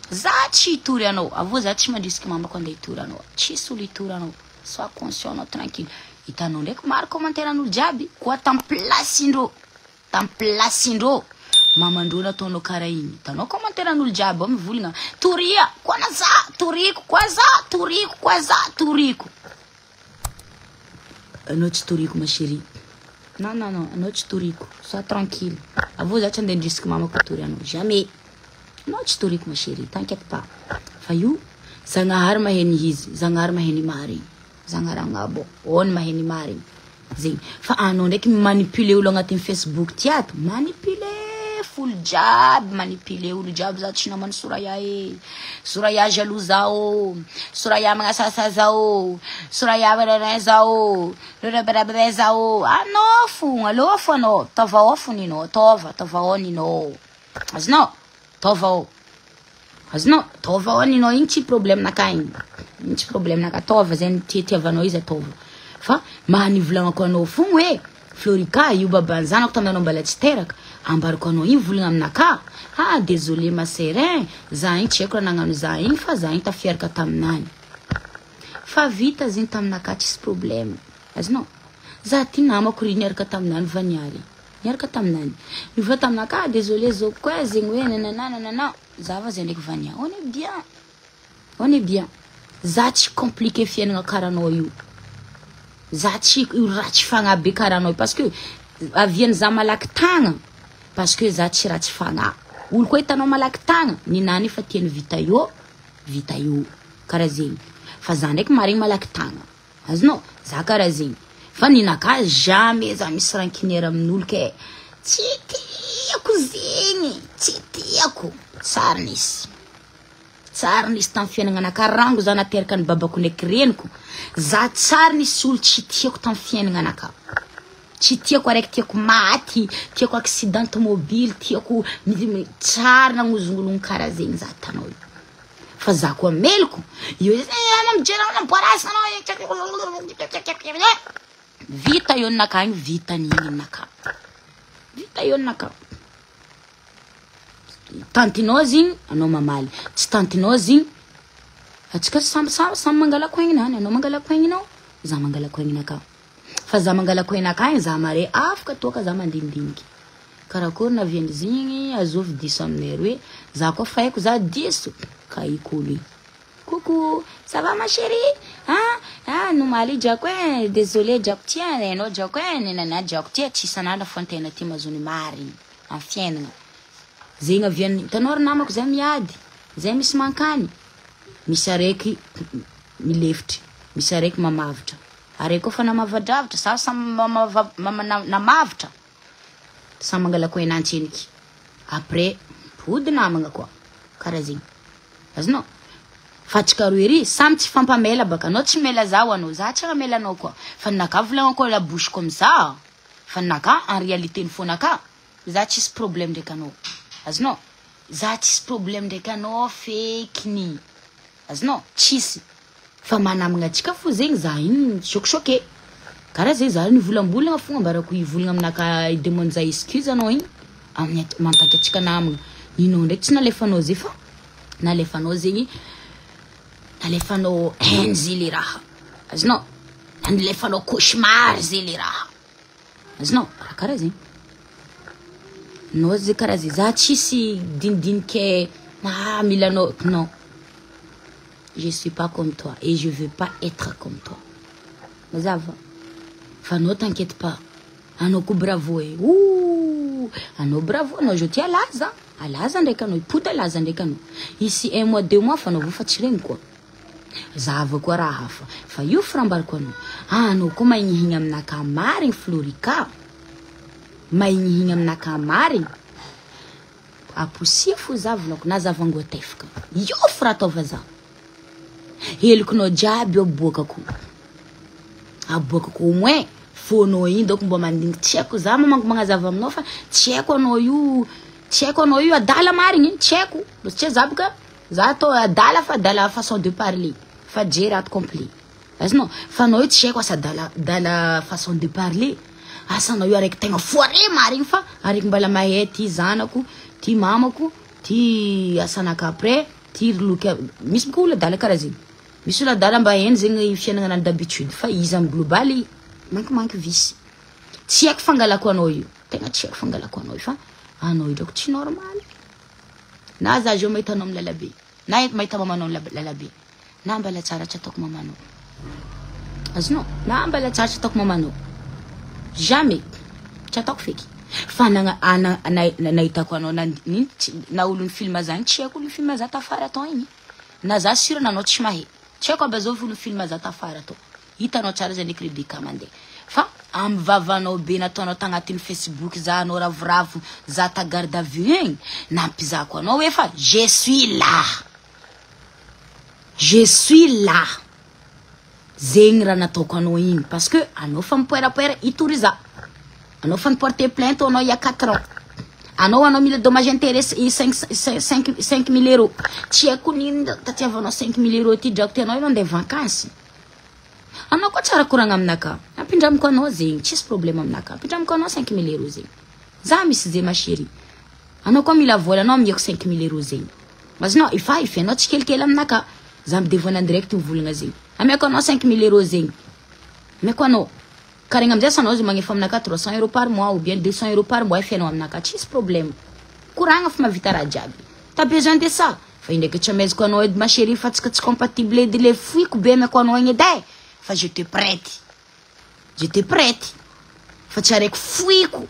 Za tsy hitory anao. Avô za tsy mandrisiky mamako andeha hitory anao. Tsisy olo hitory anao. Sois conscient anao tranquille. Hitanao ndraiky maro commentaire an'olo jiaby. Koa tam place indreo. Tam place indreo. Mamandreo nataonao karaha igny. Hitanao commentaire an'olo jiaby ao mivolagna. Toria, koa na za, toriko, koa za, toriko, koa za, toriko. Anao tsy toriko ma chérie. Non, non, non, anao tsy toriko. Sois tranquille. Avô za tsy andeha handrisiky mamako hitory anao. Jamais. Anao tsy toriko ma chérie, t'inquiète pas. Fa io, Zagnahary mahay ny izy, Zagnahary mahay ny marigny. Zagnahary agnabo, ao ny mahay ny marigny. Zegny. Fa anao ndraiky manipuler olo agnatin'ny Facebook ty ato. Manipuler folo jiaby, manipuler olo jiaby za tsy naman'i Soraya e. Soraya jaloux zao. Soraya magnasasa zao. Soraya rerè zao. Rerè zao. Anao fo, alô fo anao. Taova ao fo ninao, taova, taova ao ninao. Azonao? Taova ao. Azonao? Taova ao ninao igny tsy problème naka igny. Igny tsy problème naka. Taova zay tiavanao izy ataova. Fa maha nivolagnako anao fogna hoe Florika io baban'ny zanako tamin'ny mbola tsy teraka. Ambarako anao igny volagna aminaka. Ah désolé ma sœur hein. Za igny tsy haiko raha nagnano za igny fa za igny tafiaraka taminany. Fa vita zegny taminaka tsisy problème. Azonao? Za ty namako ry niaraka taminany Vaniary. Niaraka taminany. Nivola taminaka ah désolé zoko koa zegny hoe nanana nanana. Za va zay ndraiky Vania. On est bien. On est bien. Za tsy compliqué fiainana karaha anao io. Za tsy io ratsy fagnahy be karaha anao io parce que aviany za malaky tagna parce que za tsy ratsy fagnahy. Olo koa hitanao malaky tagna ninany efa tiany vita io, vita io. Karaha zegny. Fa za ndraiky maregny malaky tagna. Azonao? Za karaha zegny. Fa ninaka jamais za misy rancunière amin'olo ke tsy tiako zegny, tsy tiako. Tsary nisy. Tsary nisy tamin'ny fiainana anaka rango za nateraka ny babako ndraiky reniko. Za tsary nisy olo tsy tiako tamin'ny fiainana anaka. Tsy tiako araiky tiako maty, tiako accident automobile, tiako tsary nagnozongologno karaha zegny za tanao io. Fa za koa meloko. Io izy mijery namboarasa anao. Vita eo ninaka igny, vita n'igny ninaka. Vita eo ninaka. Tantinao zegny anao mamaly. Tsy tantinao zegny atsika samy samy samy mangala koigninany. Anao mangala koigninao, za mangala koigninaka. Fa za mangala koignaka igny za mare afaka toaka za mandinidiniky. Karakory naviany zigny azovy diso aminay roe. Za koa fa haiko za diso ka ikolo igny. Coucou, ça va ma chérie? Ah, ah, nomaly drako e, désolé drako ty e, anao drako e, nenana drako ty e, tsisy anala fo antena ty mahazony marigny amin'ny fiainana. Zegny aviany, hitanao ry namako zay miady, zay misy mankany, misy araiky milefitry, misy araiky mamavitra. Araiky koa fa namavadravitra, sa samy namavitra, samy mangala koena antseniky. Après, mipody namagna koa, karaha zegny. Azonao? Fa atsika roe ry samy tsy fampamela baka anao tsy mela zaho anao za tsy mamela anao koa. Fa ninaka volagnako koa la bouche comme ça. Fa ninaka en réalité ny fonaka za tsisy problème ndraiky anao. Azonao? Za tsisy problème ndraiky anao fekiny. Azonao? Tsisy. Fa manamagna atsika fo zegny za igny choqué. Karaha zegny za nivolambolagna fogna ambarako hivolagna aminaka i-demande za excuse anao igny amin'ny mantaky atsika namagna. Ninao ndraiky tsy nalefanao zay fa nalefanao zegny nalefanao haine zay le raha. Azonao? Nalefanao cauchemar zay le raha. Azonao? Raha karaha zegny. Anao zay karaha zay. Za tsisy dinidiniky ah mila anao non. Je suis pas comme toi et je veux pas être comme toi. Mazava fa anao, t'inquiète pas, anao koa bravo e. O anao bravo, anao zao ty alaza alaza ndraiky, anao ipody alaza ndraiky anao ici un mois, 2 mois, fa anao vo fa tsy regny koa zava koa raha hafa. Fa io firambariko anao, anao koa mahignihigny aminaka marigny, Florika, mahignihigny aminaka marigny, aposia fo za volako na za vangoa tefaka io fo raha ataova za helokinao jiaby io aboakako, aboakako au moins fônao igny donc mba mandigny. Tsy haiko za mamango magnazava aminao fa tsy haiko anao io, tsy haiko anao io adala marigny, tsy haiko satria za boka za atao adala fa adala façon de parler fa jery ato complet azonao fa anao io tsy haiko asa adala adala façon de parler, asa anao io araiky tegna foare marigny fa araiky mbola mahay ty zanako ty mamako ty asanaka après ty loky. Misy boka olo adala karaha zegny, misy olo adala mba hainy zegny fiainana anany d'habitude fa izy amy globaly mankimanky visy. Tsy haiko fangalako anao io, tegna tsy haiko fangalako anao io fa anao io drako tsy normal na za zao mahita anao amy lalabe na mahita mamanao amy lalabe na mbala tsara tsy ataoko mamanao azonao na mbala tsara tsy ataoko mamanao, jamais tsy ataoko feky. Fa nagna ana nahitako anao na nino na olo ny film zany, tsy haiko olo film za tafara atao igny na za sûr nanao tsy mahay, tsy haiko aby azao olo film za tafara atao. Hitanao tsara zay ndraiky Rebeka mandeha fa amy vavanao be nataonao tagnatin'ny Facebook za anao ravoravo za ta garde à vue igny nampizako anao hoe fa je suis là, je suis là zegny raha nataoko anao igny parce que anao fa mipoerapoera itory za anao fa niporter plainte anao il y a 4 ans, anao mila dommage intérêt 5000 euros. Tsy haiko nino tatiavanao 5000 euros ty drako ty anao io mandeha vacances. Anao koa tsara koragna aminaka, ampindramiko anao zegny, tsisy problème aminaka, ampindramiko anao 5000 euros zegny. Za misy zay, ma chérie, anao koa mila vola anao amiako 5000 euros zegny azonao ifa ifianao tsikelikely aminaka. Za midevona direct mivolagna zegny, amiako anao 5000 euros zegny, amiako anao karaha amizay sanao izy magnefa aminaka 300 euros par mois ou bien 200 euros par mois ifianao aminaka, tsisy problème. Koragna fa mavita raha jiaby, t'as besoin de ça fa indraiky tsy amezako anao edy, ma chérie, fa tsika tsy compatible edy le foiko be amiako anao igny edy e. Fa je te prête, je te prête fa tsy araiky foiko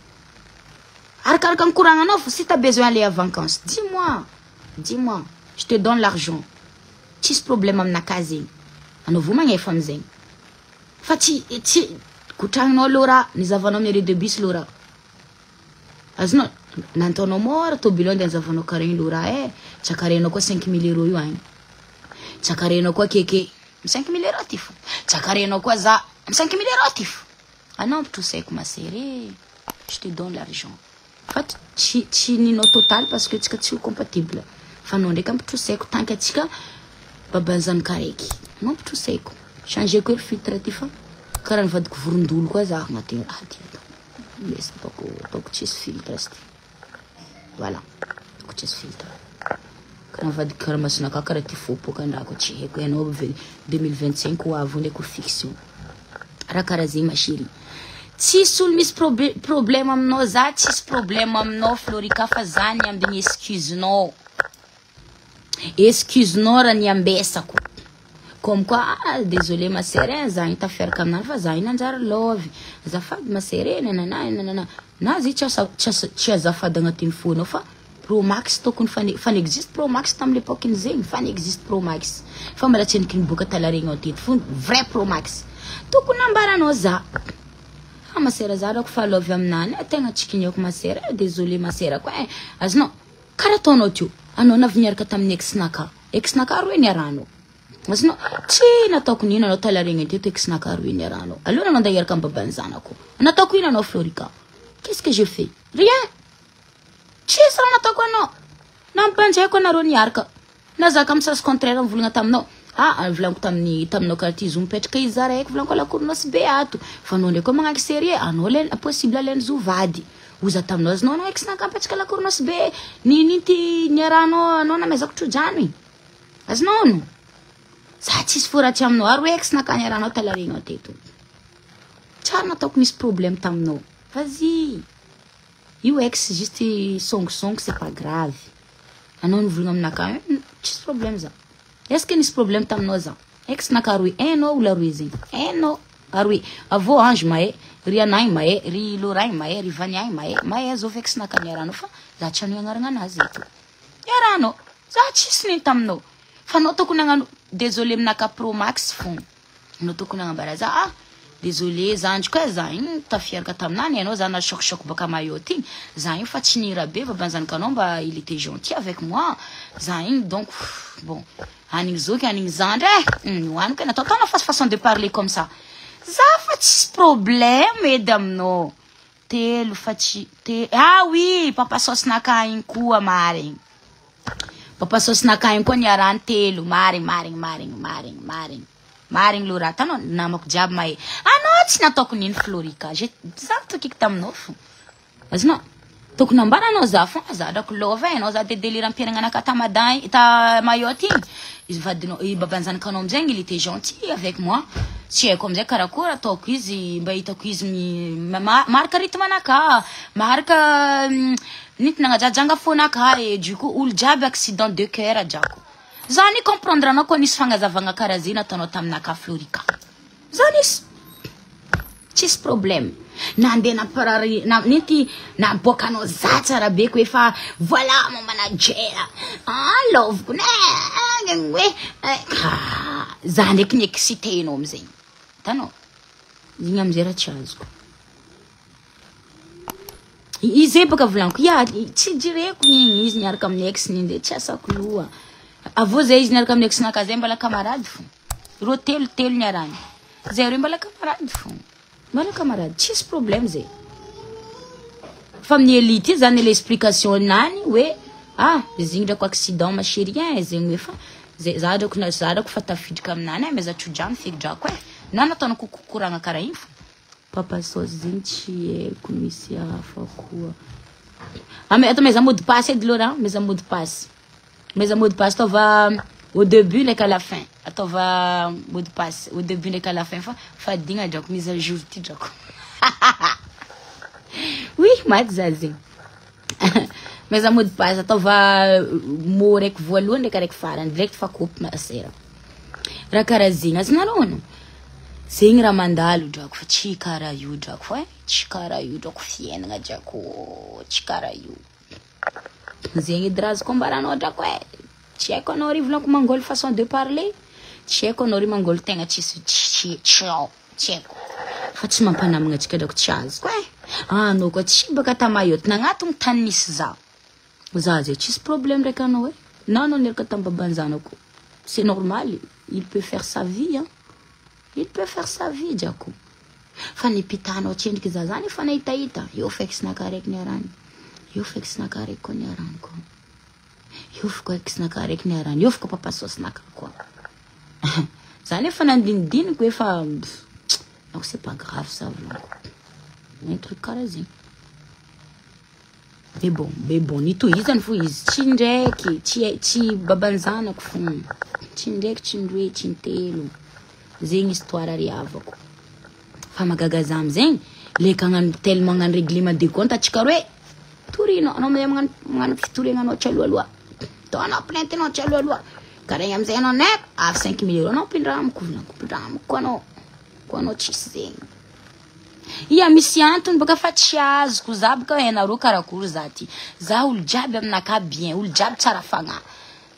arakaraka ny koragnanao. Fa si t'as besoin aller à vacances, dis-moi, dis-moi, je te donne l'argent, tsisy problème aminaka zegny. Anao vo magnefa amizegny fa tsy kotragninao lora nizavanao amin'ny arrêt de bus lora azonao nantaonao mora tôbilo andeha nizavanao karaha igny lora e. Tsakarenao koa 5000 euros io agny, tsakarenao koa akeke 5000 euros ty fo, tsakarenao koa za amy 5000 euros ty fo anao ampitrosaiko, ma chérie, je te donne l'argent fa tsy ninao total parce que tsika tsy compatible fa anao ndraiky ampitrosaiko tanky atsika babany zanaka araiky anao ampitrosaiko. Changeko ery filtre ty fa karaha nivadiko vorondolo koa za agnatin'ny raha ty atao lesy ataoko tsisy filtre sy ty. Voilà, ataoko tsisy filtre karaha nivadiky karaha masonaka karaha ty fôpoka-ndraha koa tsy haiko anao 2025 ho avy ndraiky ho fiction raha karaha zegny. Ma chérie, tsisy olo misy problème aminao, za tsisy problème aminao, Florika, fa za niambigny excusenao, excusenao raha niambesako comme quoi: "Ah, désolé ma sœur, za igny tafiaraka aminany fa za igny nanjary love, azafady ma sœur." Nanana nanana na zay tsy azafady agnatin'ny fonao fa Pro Max tokony fa n'existe Pro Max tamin'ny l'époque zegny, fa n'existe Pro Max fa mbola tsy niky niboaka talaregna teto fo vrai Pro Max tokony nambaranao za: "Ah, ma sœur, za rako fa love aminany e, tegna tsy kiniako, ma sœur e, désolé ma sœur." Koa e azonao karaha ataonao teo anao navy niaraka tamin'ny ex-naka, ex-naka roe niarahanao azonao tsy nataoko nino anao talaregna teto, ex-naka roe niarahanao aloha nanao andeha hiaraka amy babany zanako. Nataoko ino anao, Florika? Qu'est-ce que je fais? Rien, tsisy raha nataoko anao nampanjaiko anareo niaraka na zaka amy sens contraire. Mivolagna taminao, ah, volaniko tamin'ny taminao karaha ty zo mipetraka izy za raiky volaniko alakoronao sy be ato fa anao ndraiky koa magnaky sérieux anao le possible alainy zo vady oza taminao azonao anao ex naka mipetraka alakoronao sy be ninty niarahanao anao namezako trojano igny azonao no za tsisy foratsy aminao ary hoe ex naka niarahanao talaregnao teto tsara nataoko nisy problème taminao. Vas-y, io ex juste songosongo, c'est pas grave. Anao nivolagna aminaka tsisy problème za. Est ce que nisy problème taminao za? Ex naka aroe hainao olo aroe zegny, hainao aroe. Avô Ange mahay, ry Anagny mahay, ry Loragny mahay, ry Vaniagny mahay, mahay zao ex naka niarahanao fa za tsy hanohy agnarana anazy eto. Niarahanao, za tsisy nino taminao. Fa anao tokony hagnano désolé aminaka Pro Max fogna. Anao tokony hagnambara za, ah désolé zandriko e, za igny tafiaraka taminany anao, za na choc choc baka Mayotte igny, za igny fa tsy nira be babanjanakanao mba il était gentil avec moi, za igny donc bon anigny zoky anigny zandry e, hoaniko e, natao taona façon de parler comme ça, za fa tsisy problème edy aminao telo fa tsy te. Ah oui, papa sauce naka igny koa marigny, papa sauce naka igny koa niarahany telo marigny, marigny, marigny, marigny, marigny, marigny. Lora tanao namako jiaby mahay anao tsy nataoko nino Florika, za tokiky taminao fo azonao tokony ambaranao za fo za drako lova e, anao za de délire ampiainana anaka ta Madan ta Mayotte igny izy vadinao i babanjanakanao amizay, il était gentil avec moi, tsy haiko amizay karakory ataoko izy mba hitako izy maharaka rythme anaka, maharaka nity nagnajajanga fonaka et du coup olo jiaby accident de cœur drako. Za ni comprendre anao koa nisy fagnazavagna karaha zay nataonao taminaka Florika, za nisy tsisy problème nandeha namparary na ninty naboakanao za tsara be ko efa voilà mon manager, ah loviko ne hoe ah, za ndraiky ny excité anao amizay hitanao igny amizay raha tsy azoko izy baka volaniko ya tsy jireko igny izy niaraka amin'ny ex ny nde tsy asako loha. Avô zay izy niaraka amin'ny ex naka zay mbola camarade fo, ro telo telo niarany zay reo mbola camarade fo, mbola camarade, tsisy problème zay. Fa amin'ny elite zany le explication nany hoe ah izy igny drako accident ma chérie hein, zegny hoe fa zay za drako na za drako fa tafiditra aminany e, mais za tsodrano feky drako e na nataonako kokoragna karaha igny fo. Papa sauce zegny tsy haiko, misy hafa koa. Ame atao meza mot de passe edy Laura, meza mot de passe, meza mot de passe, ataova au début ndraiky à la fin, ataova mot de passe au début ndraiky à la fin fa fadigna drako mise à jour ty drako. Oui, maty za zegny. Meza mot de passe, ataova mot raiky voalohany ndraiky araiky farany direct fa kopy masera raha karaha zegny azonareo ono zegny raha mandalo drako fa tsy karaha io drako fa tsy karaha io drako fiainana drako tsy karaha io zegny edy raha azoko ambaranao drako e. Tsy haiko anao ry volaniko mangôly façon de parler, tsy haiko anao ry mangôly tegna tsisy tsy tsy ao, tsy haiko fa tsy mampanamagna antsika drako tsy azoko e. Anao koa tsy baka ta Mayotte nagnatony tany nisy za, za zay tsisy problème ndraiky anao e, na anao niaraka tamy babanjanako, c'est normal, il peut faire sa vie hein, il peut faire sa vie drako. Fa nipitanao tsendriky za zany efa nahitahita eo fa ex-naka araiky niarany eo, fa ex-naka araiky koa niarany koa eo, fa koa ex-naka araiky niarany eo, fa koa papa sauce-naka koa zany efa nandinidiniko efa donc c'est pas grave ça volaniko un truc karaha zegny. Mais bon, mais bon, nitohizany fo izy tsy ndraiky tsy tsy babanjanako fo tsy ndraiky, tsy ndroe, tsy ntelo zegny histoire ry havako. Fa magaga za amizegny leka hagnano tellement hagnano règlement de compte atsika roe torino anao amizay magnano magnano fitoriagna anao tsy alohaloha ataonao plainte anao tsy alohaloha karaha igny amizay anao nef avy 5 000 euros anao mpindramiko volaniko mpindramiko koa anao koa anao tsisy zegny ia misy antony baka fa tsy azoko za baka hainareo karakory za ty, za olo jiaby aminaka bien, olo jiaby tsara fagnahy,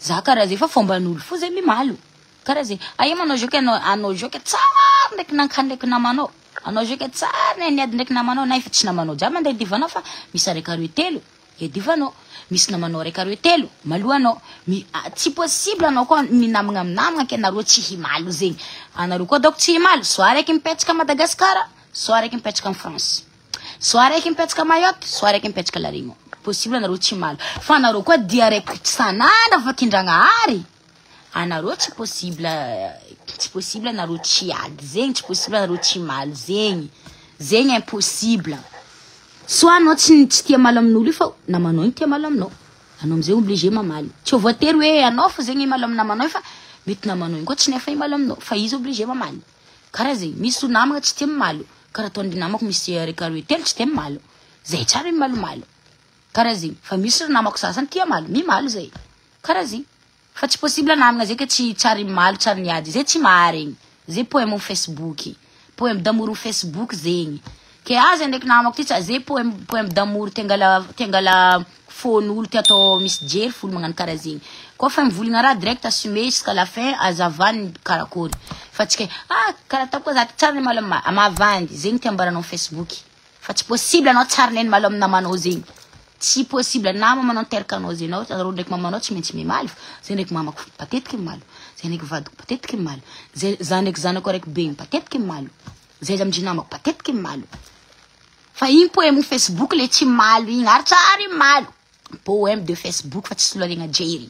za karaha zay fa fomban'olo fo zay mimalo karaha zay aia manao zoky anao anao zoky tsara ndraiky nankany ndraiky namanao anao zoky tsara niady ndraiky namanao na efa tsy namanao jiaby mandeha divanao fa misy araiky aroe telo iadivanao, misy namanao raiky aroe telo malohanao mi tsy possible anao koa minamagna aminamagna ke anareo tsy himalo zegny, anareo koa daoko tsy himalo, soit araiky mipetraka Madagasikara, soit araiky mipetraka en France, soit araiky mipetraka Mayotte, soit araiky mipetraka La Réunion, possible anareo tsy himalo fa anareo koa dia araiky sanandra vakindragnahary anareo tsy possible, tsy possible anareo tsy ady zegny, tsy possible anareo tsy malo zegny, zegny impossible. Soit anao tsy tia malo amin'olo io fa namanao igny tia malo aminao anao amizay obligé mamaly, tsy voatery hoe anao fo zegny malo amin'ny namanao io fa mety namanao igny koa tsy nefa imalo aminao fa izy obligé mamaly karaha zegny. Misy namagna tsy tia mimalo karaha ataon'ny namako, misy araiky aroe telo tsy tia mimalo zay tsara mimalomalo karaha zegny fa misy ry namako sasany tia malo mimalo zay karaha zegny. Fa tsy possible namagna zay ke tsy tsary malo tsary niady. Zay tsy marigny. Zay poème Facebook. Poème d'amour Facebook zegny. Ke aza ndraiky namako ty tsa zay poème d'amour te angala fôn'olo ty atao misy jery folo magnano karaha zegny. Koa fa mivolagna raha direct assumer jusqu'à la fin azavany karakory. Fa tsy ke ah karaha ataoko za tsara ny malo mavandy zegny ty ambaranao Facebook. Fa tsy possible anao tsara ny malo amin'ny namanao zegny. Tsy possible nama manao teraka anao zegny anao rô ndraiky mamanao tsy maintsy mimaly. Zay ndraiky mamako matetiky mimalo. Zay ndraiky vadiko matetiky mimalo. Zay za ndraiky zanako araiky be matetiky mimalo. Zay amindry namako matetiky mimalo. Fa igny poème Facebook le tsy malo igny ary tsary malo. Poème de Facebook fa tsy soloaregna jery.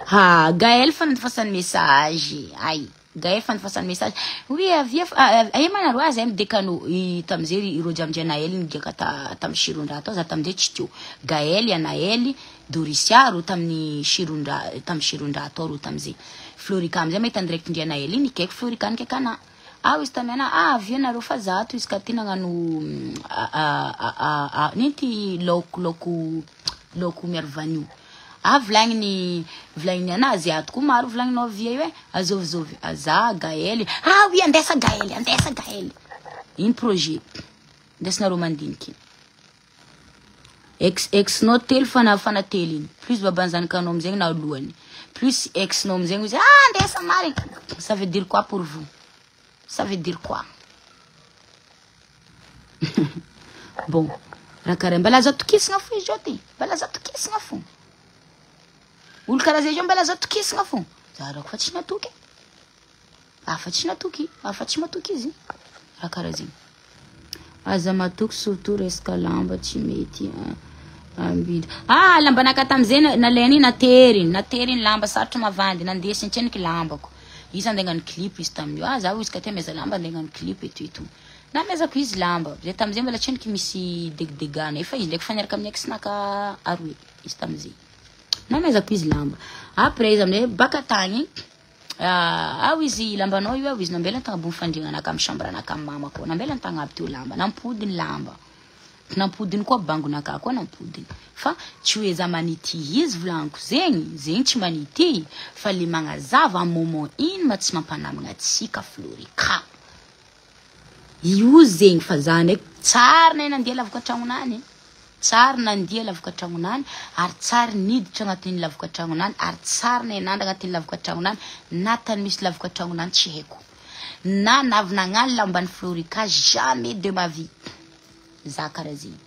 Ha Gaël fa nandefasany message. Ay Gaël fa nandefasany message. Oui avia ay manaro azy ay midekano i tamizay i rojo amindry Anaël nigiaka tamy Shirondra tao za tamizay tsy teo. Gaël, Anaël, Doricia ro tamin'ny Shirondra tamy Shirondra tao ro tamizay. Florika amizay mahita direct ndry Anaël igny nikaiky Florika nikaiky ana. Ah izy tamy ana ah avia nareo fa zato izy ka ty nagnano nino ty laoko miaro vanio. Ah volagniny anazy ato koa maro volagninao avia io e. Azovizovy aza Gaël. Ah oui andesa Gaël, andesa Gaël. Iny projet. Andesinareo mandiniky. Ex nao telo fana telo iny. Plus baban'zanakanao amizegny na alohany. Plus ex nao amizegny izy ah andesa marigny. Ça veut dire quoi pour vous? Ça veut dire quoi? Bon, raha karaha mbala azo atokisagna fo izy zao ty. Mbala azo atokisagna fo. Olo karaha zay zao mbala azo atokisagna fo. Za rako fa tsy natoky. Afa tsy natoky, afa tsy matoky izy. Raha karaha zegny. Aza matoky surtout resaka lamba tsy mety ambidy. Ah, lambanaka tamizay nalainy nateriny, nateriny lamba sarotro mavandy, nandesiny ntseniky lambako. Izy andeha hagnano clip izy tamin'io. Ah, zaho izy ka te ameza lamba andeha hagnano clip eto eto. Namezako izy lamba. Zay tamizay mbola tseniky misy degidegana. Efa izy ndraiky fa niaraka amin'ny ex-naka aroe izy tamizay. Namezako izy lamba. Après izy amin'izay baka tagny. Ah, izy lambanao io izy nambela tagnabony fandriagnanaka amin'ny chambre anaka amin'ny mamako. Nambela tagnaby teo lamba. Nampodiny lamba. Nampodiny koa bangonaka koa nampodiny. Fa tsy hoe za manity izy volagniko zegny, zegny tsy manity fa le magnazava amin'ny moment iny ma tsy mampanamagna atsika Florika. Io zegny fa za ndraiky tsary nahay nandeha lavaka tragnonany. Tsary nandeha lavaka tragnonany ary tsary niditra agnatin'ny lavaka tragnonany ary tsary nahay nandra agnatin'ny lavaka tragnonany na tany misy lavaka tragnonany tsy haiko. Na navy nagnano lamban'ny Florika jamais de ma vie. Za karaha zegny.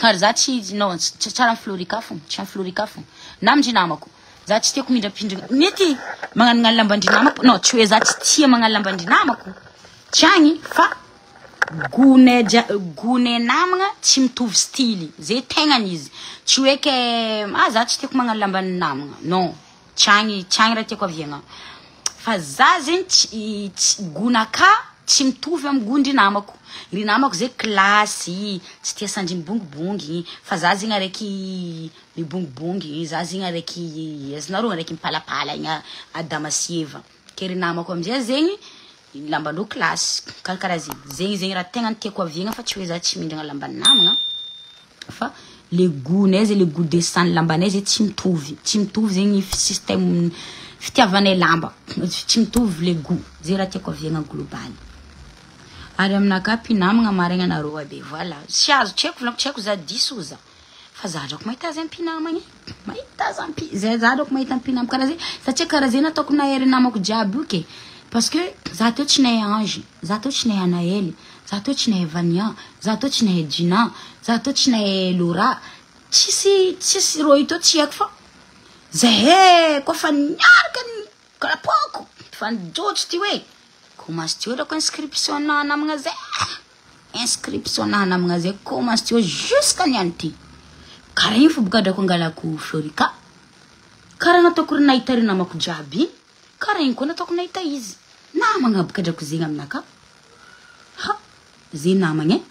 Ary za tsy non tsy tsara amin'ny Florika fo, tsy amin'ny Florika fo. Na amindry namako. Za tsy tiako mindrapindrina. Mety magnanognano lambandry namako. Non, tsy hoe za tsy tia magnano lambandry namako. Tsy agny fa gonay namagna tsy mitovy style. Zay tegnany izy. Tsy hoe ke ah za tsy tiako magnano lamban'ny namagna. Non, tsy agny, tsy agny raha tiako aviagna. Fa za zegny tsy gonaka tsy mitovy amin'ny gondry namako. Ry namako zay klasy, tsy tia sandry mibongibongy. Fa za zegny araiky mibongibongy, za zegny araiky azonareo araiky mipalapala igny Adama sy Eva. Ke ry namako amizay zegny lamban'olo klasy karakaraha zegny. Zegny zegny raha tegna tiako aviagna fa tsy hoe za tsy mindragna lamban'ny namagna. Fa le goût-nay zay, le goût de sang lambanay zay tsy mitovy. Tsy mitovy zegny système fitiavanay lamba. Tsy mitovy le goût. Zay raha tiako aviagna global. Ary aminakahy mpinamagna marigna anareo aby. Voilà. Tsy azo, tsy haiko volaniko, tsy haiko za diso za. Fa za drako mahita azy mpinamagna. Mahita azy ampi-, zay za drako mahita mpinamagna karaha zay. Satria karaha zay nataoko nahery namako jiaby io ke. Parce que za teo tsy nahay Ange, za teo tsy nahay Anaël, za teo tsy nahay Vania, za teo tsy nahay Gina, za teo tsy nahay Laura. Tsisy rô io teo tsy haiko fa zahay koa fa niaraka ny karapoko fa nijotso ty hoe commence teo drako inscription na namagna zay. Inscription na namagna zay commence teo jusqu'à niany ty. Karaha igny fo boka drako angalako Florika. Karaha nataoko ry nahita ry namako jiaby. Karaha igny koa nataoko nahita izy. Namagna boka drako zegny aminaka. Ha, zay namagna e.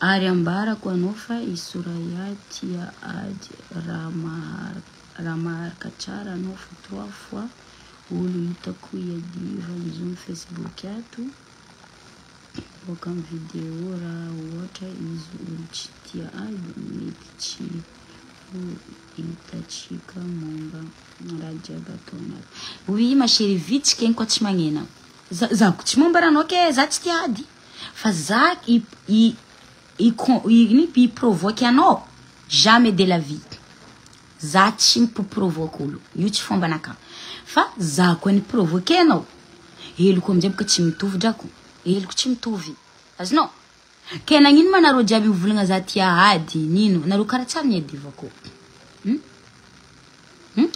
Ary ambarako anao fa i Soraya tia ady raha maharaka tsara anao fa 3 fois olo hitako iadivan'ny zoom Facebook ato. Boaka am video raha ohatra izy olo tsy tia ady mety tsy ho hitatsika momba raha jiaby ataony aby. Oui ma chérie vitsika igny koa tsy magnena. Za za ko tsy momba raha anao ke za tsy tia ady fa za i i i i i provoque anao jamais de la vie. Za tsy miprovoque olo io tsy fombanaka fa za koa ni provoque anao heloko amizay boka tsy mitovy drako heloko tsy mitovy azonao ke nagnino ma nareo jiaby mivolagna za tia ady nino nareo karaha tsary niadivako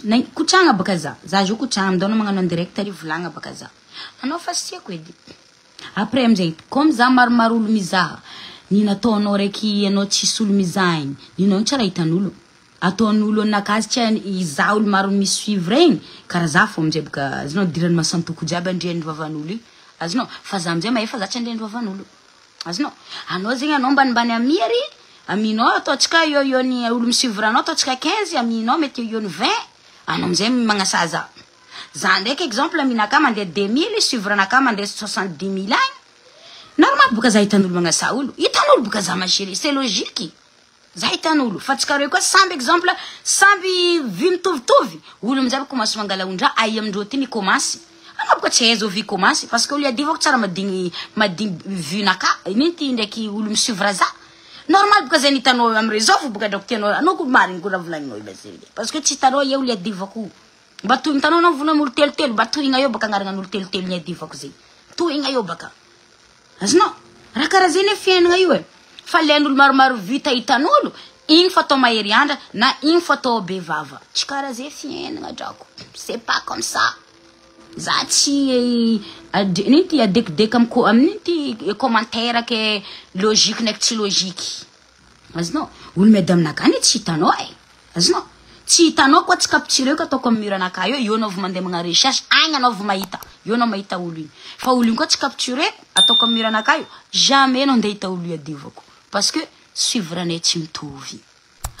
Na kotragna baka za za zo kotragna mindao magnano en direct ary volagna baka za anao fa sy tiako edy. Après amizay comme za maromaro olo mizaha ny nataonao raiky anao tsisy olo mizaha igny ninao tsy raha hitan'olo ataon'olo anakazy tsy izaho olo maro misuivre igny karaha za fô amizay boka azonao dirany masantoko jiaby andrian'ny vavan'olo igny azonao fa za amizay mahefa za tsy andrian'ny vavan'olo azonao anao zegny anao ambanimbany amiry aminao ataontsika eo eo ny olo misuivre anao ataontsika 15 aminao mety eo eo ny 20 anao amizay magnasaza za ndraiky exemple aminaka mandeha 2000 suivre anaka mandeha 70 000 agny normal boka za hitan'olo magnasa olo hitan'olo boka za ma chérie, c'est logique za hitan'olo fa tsy karaha koa samby exemple samby vue mitovitovy olo amizay commence mangala ondra ay amindreo ty mi-commence anao boka tsy aiza vue commence parce que olo iadivako tsara madigny madigny vue naka ino ty ndraiky olo misuivre za normal boka zay nitanao amy réseau fo boka drako tianao anao ko marigny ko raha volagninao io basy parce que tsy hitanao ia olo iadivako mba toy hitanao anao mivolagna olo telotelo mba tohigna eo baka agnarana olo telotelo niadivako zay tohigna eo baka azonao raha karaha zay ne fiainana io e fa len'olo maromaro vita hitan'olo igny fa atao mahery andra na igny fa atao be vava tsy karaha zay fiainana drako, c'est pas comme ça. Za tsy ino ty adekideka amy amin'ino ty commentaire ke logique ndraiky tsy logique azonao olo miady aminakahy ne tsy hitanao e azonao tsy hitanao koa tsy captureko ataoko amy mur anakahy eo eo anao vao mandeha magnano recherche agny anao vao mahita eo anao mahita olo igny fa olo igny koa tsy captureko ataoko amy mur anakahy io jamais anao andeha hita olo iadivako parce que suivre anay tsy mitovy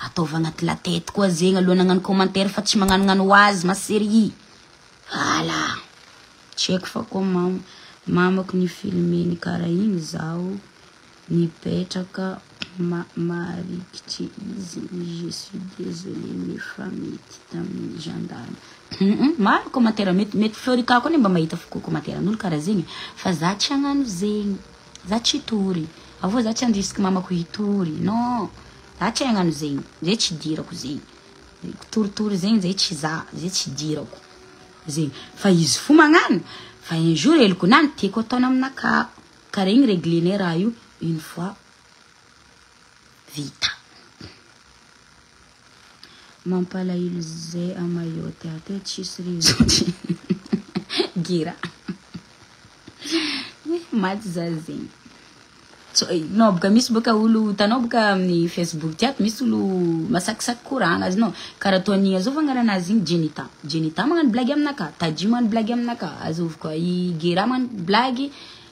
ataova agnaty la tête koa zegny aloha nagnano commentaire fa tsy magnanognano ho azy ma chérie. Voilà, tsy haiko fa koa mamako ny filmeny karaha igny zaho nipetraka marikitry izy, je suis désolée mais fa mety tamin'ny gendarme. Maro commentaire mety mety Florika koa ne mba mahita fo commentaire an'olo karaha zegny fa za tsy hagnano zegny za tsy hitory avô za tsy andrisika mamako hitory non za tsy hagnano zegny zay tsy dirako zegny toritory zegny zay tsy za zay tsy dirako zegny fa izy fo magnano fa un jour heloko nany tiako ataony aminaka karaha igny réglenay raha io une fois vita. Mampalahelo zay a Mayotte ato e tsisy réseau gira maty za zegny. Non boka misy boka olo hitanao boka amin'ny Facebook ty ato misy olo masakisaky koragna azonao karaha ataony azova agnaranazy igny Jenita Jenita magnano blague aminaka Tadji magnano blague aminaka azovy koa i Gera magnano blague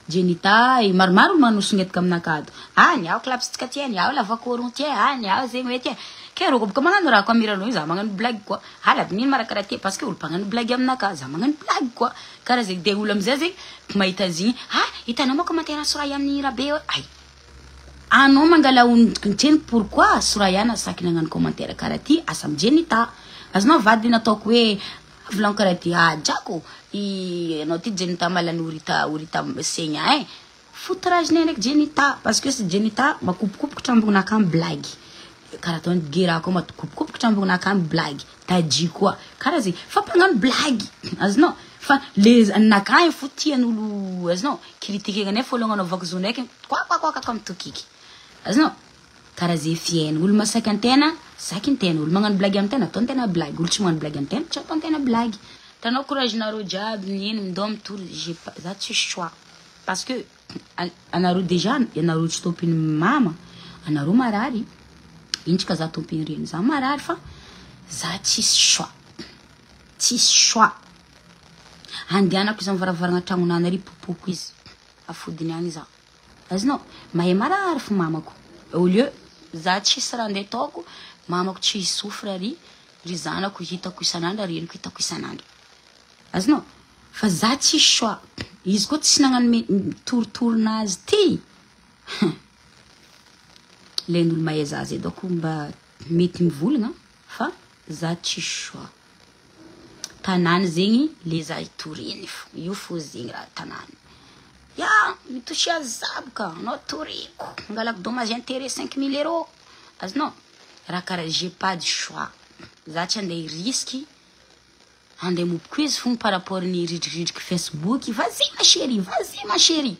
Jenita maromaro manosongetika aminaka ato ah niao klapsitsika ty niao lavakoron ty ah niao zegny hoe ty ke rô boka magnano raha koa amiranao io za magnano blague koa ala nino ma raha karaha ty parce que olo mpagnano blague aminaka za magnano blague koa karaha zegny de olo amizay zegny mahita azy igny ah hitanao ma commentaire Soraya amin'ny raha be ay anao mangala ontseny pourquoi Soraya nasaky nagnano commentaire karaha ty asa amy Jenita azonao vady nataoko hoe volagno karaha ty ah drako i anao ty Jenita malany orita orita segna e foutrage ndraiky Jenita parce que sy Jenita makopokopoko trambonaka amy blague karaha ataony Gera koa makopokopoko trambonaka amy blague Tadji koa karaha zegny fa mpagnano blague azonao fa le anakahy fo tian'olo azonao critiquer nefa olo agnanaovako zo ndraiky kwa kwa kwa kwa mitokiky azonao karaha zay fiainana olo masaky antena saky antena olo magnano blague amy tena ataony tena blague olo tsy magnano blague amy tena tsy ataony tena blague tanao courage nareo jiaby nino mindao mitory j'ai pas za tsisy choix parce que anareo déjà anareo tsy tompony mama anareo marary intsika za tompony reny za marary fa za tsisy choix tsisy choix andehanako izy amy varavarana tragnonany ary popoko izy afodiny agny za azonao mahay marary fo mamako au lieu za tsisy raha andeha ataoko mamako tsy hisofra ary ry zanako hitako isan'andro ary reniko hitako isan'andro azonao fa za tsisy choix izy koa tsy nagnano torotoronazy ty. Len'olo mahay za zay dônko mba mety mivolagna fa za tsisy choix. Tanàny zegny le za hitoriny fo, io fo zegny raha tanàny. Ya, mitouche azy za boka, anao toriko, angalako dommage intérêt 5000 euros. Azonao? Raha karaha j'ai pas de choix. Za tsy andeha hirisky andeha mopoko izy fogna par rapport ny ridriridriky Facebook. Vas-y ma chérie, vas-y ma chérie.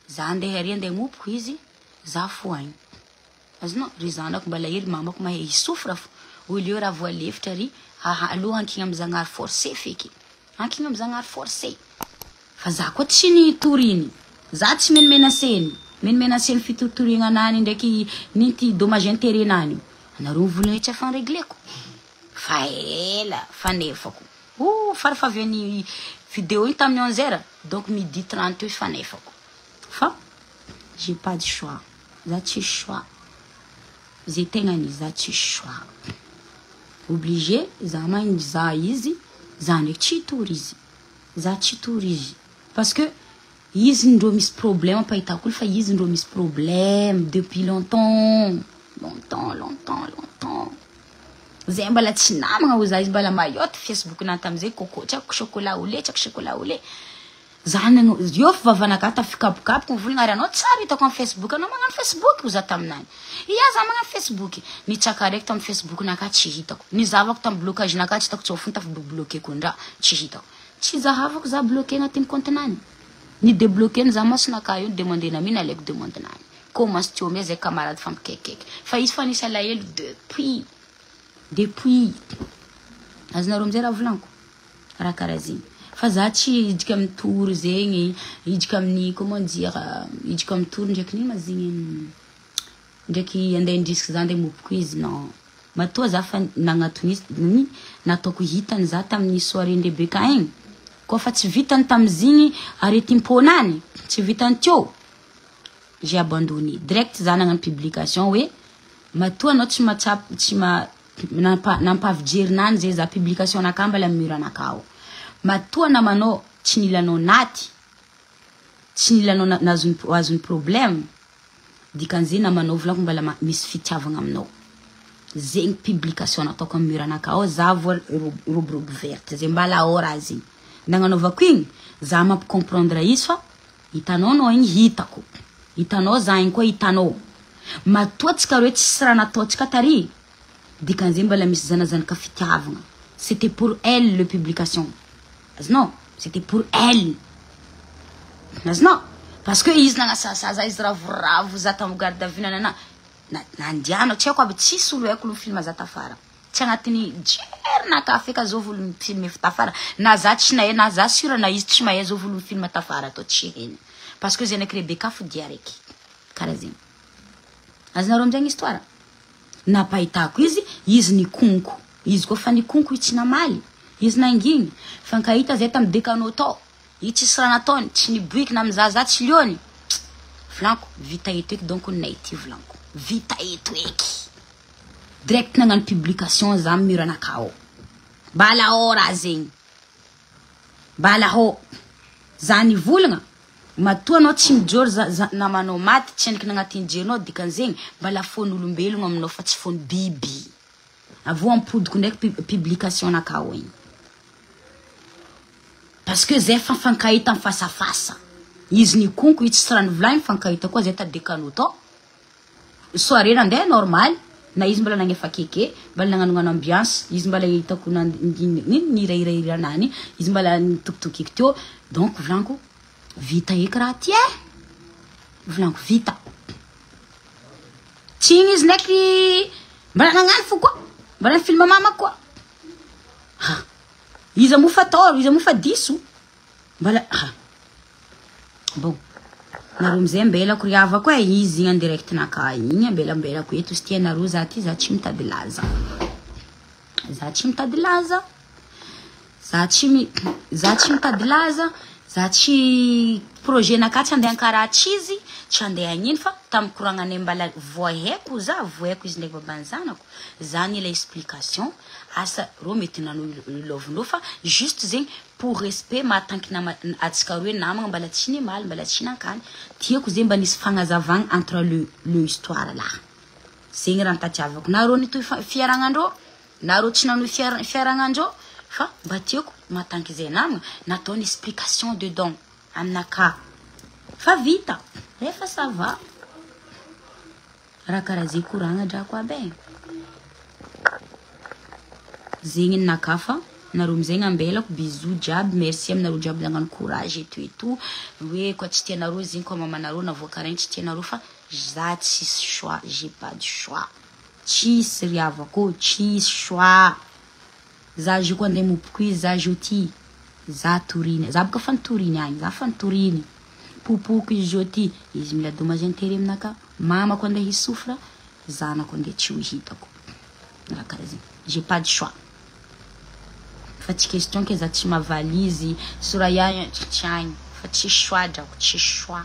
Za andeha ary andeha mopoko izy, za fo agny. Azonao? Ry zanako mbala hely, mamako mahay hisofra fo. Au lieu raha voalefitra ry, aloha ankigna amy Zagnahary forcé feky. Ankigna amy Zagnahary forcé. Fa za koa tsy nitoriny. Za tsy menimenaseny. Menimenaseny fitoritoriagna anany ndraiky ninty dommage intérêt nany. Anareo mivolagna tsy afa régleko. Fa ela fa nefako. Oh, farafahavian'ny vidéo igny tamin'ny 11 heures, donc midi 30 eo fa nefako. Fa j'ai pas de choix. Za tsisy choix. Zay tegnany za tsisy choix. Obligé za magniny za izy, za ndraiky tsy hitory izy. Za tsy hitory izy. Parce que izy ndrô misy problème ampahitako olo fa izy ndrô misy problème depuis longtemps. Longtemps, longtemps, longtemps. Zay mbala tsy namagna ho za izy mbala mayotte Facebook nany tamizay coco tsy haiko chocolat au lait, tsy haiko chocolat au lait. Za nagno io fivavanaka tafikapokapoko mivolagna ary anao tsara hitako amy Facebook anao magnano Facebook ho za taminany. Ia za magnano Facebook. Nitsaka raiky tamy Facebook naka tsy hitako. Nizavako tamy blocage naka tsy hitako tsofony tafy bloqué ndra tsy hitako. Tsy zahavako za bloqué agnatin'ny compte nany. Ny débloqué za masonaka io demande nami nalaiko demande nany. Commence teo amizay zay camarade fampikaikaiky. Fa izy fa nisy alahelo depuis depuis. Azonareo amizay raha volaniko. Raha karaha zegny. Fa za tsy hidika amy tour zegny, hidika amin'ny, comment dire, hidika amy tour ndraiky nino ma zegny ndraiky andeha indrisky za andeha mopoko izy, non. Matoa za fa nagnatony izy ny nataoko hitany za tamin'ny soirée ndrebeka igny. Koa fa tsy vitany tamizigny aretim-ponany, tsy vitany teo. J'ai abandonné. Direct za nagnano publication hoe matoa anao tsy matsapy tsy ma nampavijery zay za publication naka mbala mur anaka ao. Matoa namanao tsy nilanao naty, tsy nilanao nazony azony problème. Dikan'izay namanao volako mbala misy fitiavagna aminao. Zegny publication nataoko amy mur anaka ao za voa robe verte zay mbala ao raha zegny. Nagnanaovako igny za mampicomprendre izy fa hitanao anao igny hitako. Hitanao za igny koa hitanao. Matoa tsika roe tsisy raha nataontsika tary. Dikan'izay mbala misy zanazanaka fitiavagna. C'était pour elle le publication. Azonao? C'était pour elle. Azonao? Parce que izy nagnasasaza izy ravoravo za tamy garde à vue nanana. Nandianao tsy haiko aby tsisy olo haiko olo film za tafara. Tsy agnatin'ny jerinaka feky azovy olo mifilme tafara. Na za tsy nahay na za sura na izy tsy mahay azovy olo mifilme tafara atao tsy hainy. Parce que zay Rebecca fo dia raiky. Karaha zegny. Azonareo amizay histoire? Nampahitako izy, izy nikonko. Izy koa fa nikonko izy tsy namaly. Izy nangigny. Fankahita zay tamy dekano tao. Izy tsisy raha nataony, tsy niboiky na mizaza tsy liony. Volaniko, vita eto eky donc nay ty volaniko. Vita eto eky. Direct nagnano publication za amy mur anaka ao. Mbala ao raha zegny. Mbala ao. Za nivolagna, matoa anao tsy mijoro namanao maty tsy endriky nagnatin'ny jerinao dikan'izegny mbala fon'olombelogno aminao fa tsy fony biby. Avô ampodiko ndraiky publication naka ao igny. Parce que zay fa mifankahita mifasafasa. Izy nikonko izy tsy raha nivolagny mifankahita koa zay tadekano tao. Soirée nandeha normal, na izy mbola nagnefa keke, mbola nagnanognano ambiance, izy mbola hitako nirahirahira anany, izy mbola nitokitokiky teo. Donc volaniko vita eky raha ty e. Volaniko vita. Tsy igny izy ndraiky mbola nagnano fo koa, mbola nifilme mama koa. Ha. Izy moa fa tao, izy moa fa diso. Mbola ha. Bon. Nareo amizay ambelako ry havako e, izy igny en direct naka igny ambelambelako eto izy ty anareo za ty za tsy mitady laza. Za tsy mitady laza. Za tsy mitady laza. Za tsy projet naka tsy andeha ankaratsy izy, tsy andeha agnino fa tamin'ny koragnanay mbala voahaiko za, voahaiko izy ndraiky baban'ny zanako. Za nila explication, asa rô mety nanao lôvindrô fa juste zegny pour respect mahatanky nama atsika roe namagna mbala tsy nimaly, mbala tsy nankany. Tiako zegny mba nisy fagnazavagna entre le histoire là. Zegny raha nitadiavako. Na rô nitohy fiaragnandrô, na rô tsy nanohy fiaragnandrô, fa mba tiako mahatanky zay namagna, nataony explication dedans aminaka. Fa vita, rehefa ça va. Raha karaha zay koragna drako aby e. Zegny ninaka fa nareo amizay ambelako bisous jiaby, merci aminareo jiaby nagnano courage et tout et tout. Hoe koa tsy tianareo zegny koa mamanareo navoaka regny tsy tianareo fa za tsisy choix, j'ai pas de choix. Tsisy ry havako, tsisy choix. Za zio koa andeha mopoko izy, za zio ty. Za toriny, za boka fa nitoriny agny, za fa nitoriny. Popoko izy zio ty, izy mila dommage intérêt aminaka. Mamako andeha hisofra, zanako andeha tsy ho hitako. Raha karaha zegny. J'ai pas de choix. Fa tsy question ke za tsy mahavaly izy, Soraya tsy agny. Fa tsisy choix drako, tsisy choix.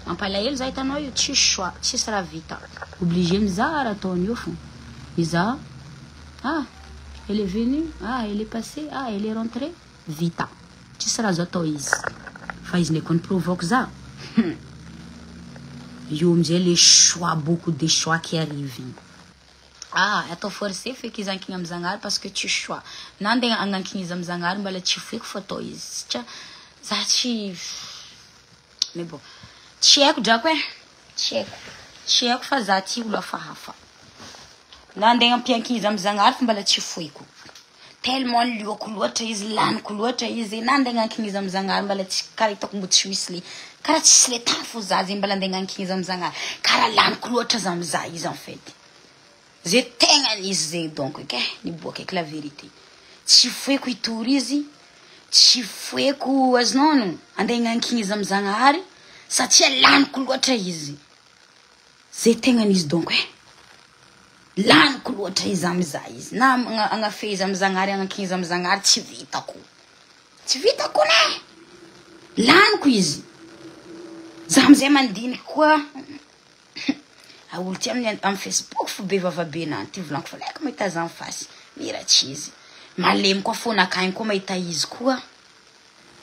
Mampalahelo za hitanao io, tsisy choix, tsisy raha vita. Obligé mizaha raha ataony io fô. Mizaha, ah, elle est venue, ah, elle est passée, ah, elle est rentrée. Vita. Tsisy raha azo atao izy. Fa izy ndraiky niprovoque za. Io amizay le choix, beaucoup de choix qui arrive. Ah, atao forcé feky izy ankigny amy Zagnahary parce que tsisy choix. Na andeha agnankigny izy amy Zagnahary mbala tsy foeko fô atao izy. Satria za tsy, mais bon, tsy haiko drako e. Tsy haiko. Tsy haiko fa za ty olo hafahafa. Na andeha ampianky izy amy Zagnahary fa mbala tsy foeko. Tellement lioko loatra izy, laniko loatra izy. Na andeha agnankigny izy amy Zagnahary mbala tsy karaha hitako mbo tsy misy le karaha tsisy le temps fô za zegny mbala andeha agnankigny izy amy Zagnahary. Karaha laniko loatra za mizaha izy en fait. Zay tegna izy zegny donc ke niboaka eky la vérité. Tsy foeko hitory izy, tsy foeko azonao no andeha agnankigny izy amy Zagnahary satria laniko loatra izy. Zay tegna izy donc e. Laniko loatra izy amy izy. Na agnafe izy amy Zagnahary, agnankigny izy amy Zagnahary tsy vitako. Tsy vitako ne. Laniko izy. Za amizay mandiniky koa. Olo ty amin'ny Facebook fo be vavabe nany ty volaniko fa laiko mahita za fasy miratsy izy. Malemy koa fonakagny koa mahita izy koa.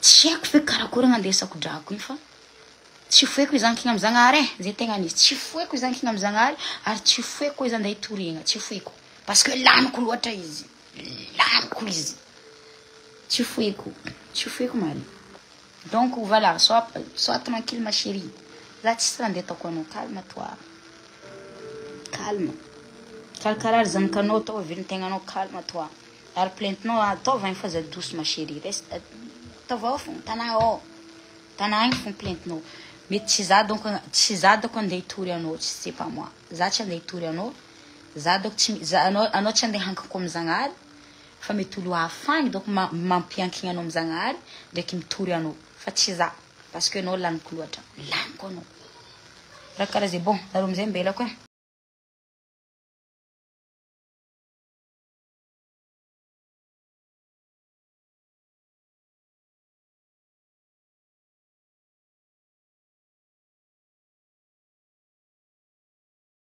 Tsy haiko feky karakory agnandesako drako igny fa tsy foeko izy ankigny amy Zagnahary e. Zay tegna izy. Tsy foeko izy ankigny amy Zagnahary ary tsy foeko izy andeha hitoriagna, tsy foeko. Parce que laniko loatra izy. Laniko izy. Tsy foeko. Tsy foeko maly. Donc voilà, sois tranquille ma chérie. Za tsisy raha andeha ataoko anao, calme toi. Calme. Karakara zanakanao atao velon-tegnanao, calme toi. Ary plaintenao ataova igny fa za douce ma chérie. Reste ataova ao fô, tanà ao. Tanà igny fô plaintenao. Mety tsy za donc tsy za donc andeha hitory anao, c'est pas moi. Za tsy andeha hitory anao. Za donc tsy za anao tsy andeha hankiko amy Zagnahary fa mety olo hafa agny donc mampiankigny anao amy Zagnahary ndraiky mitory anao fa tsy za parce que anao laniko loatra. Laniko anao. Raha karaha zay bon, nareo amizay mbelako e.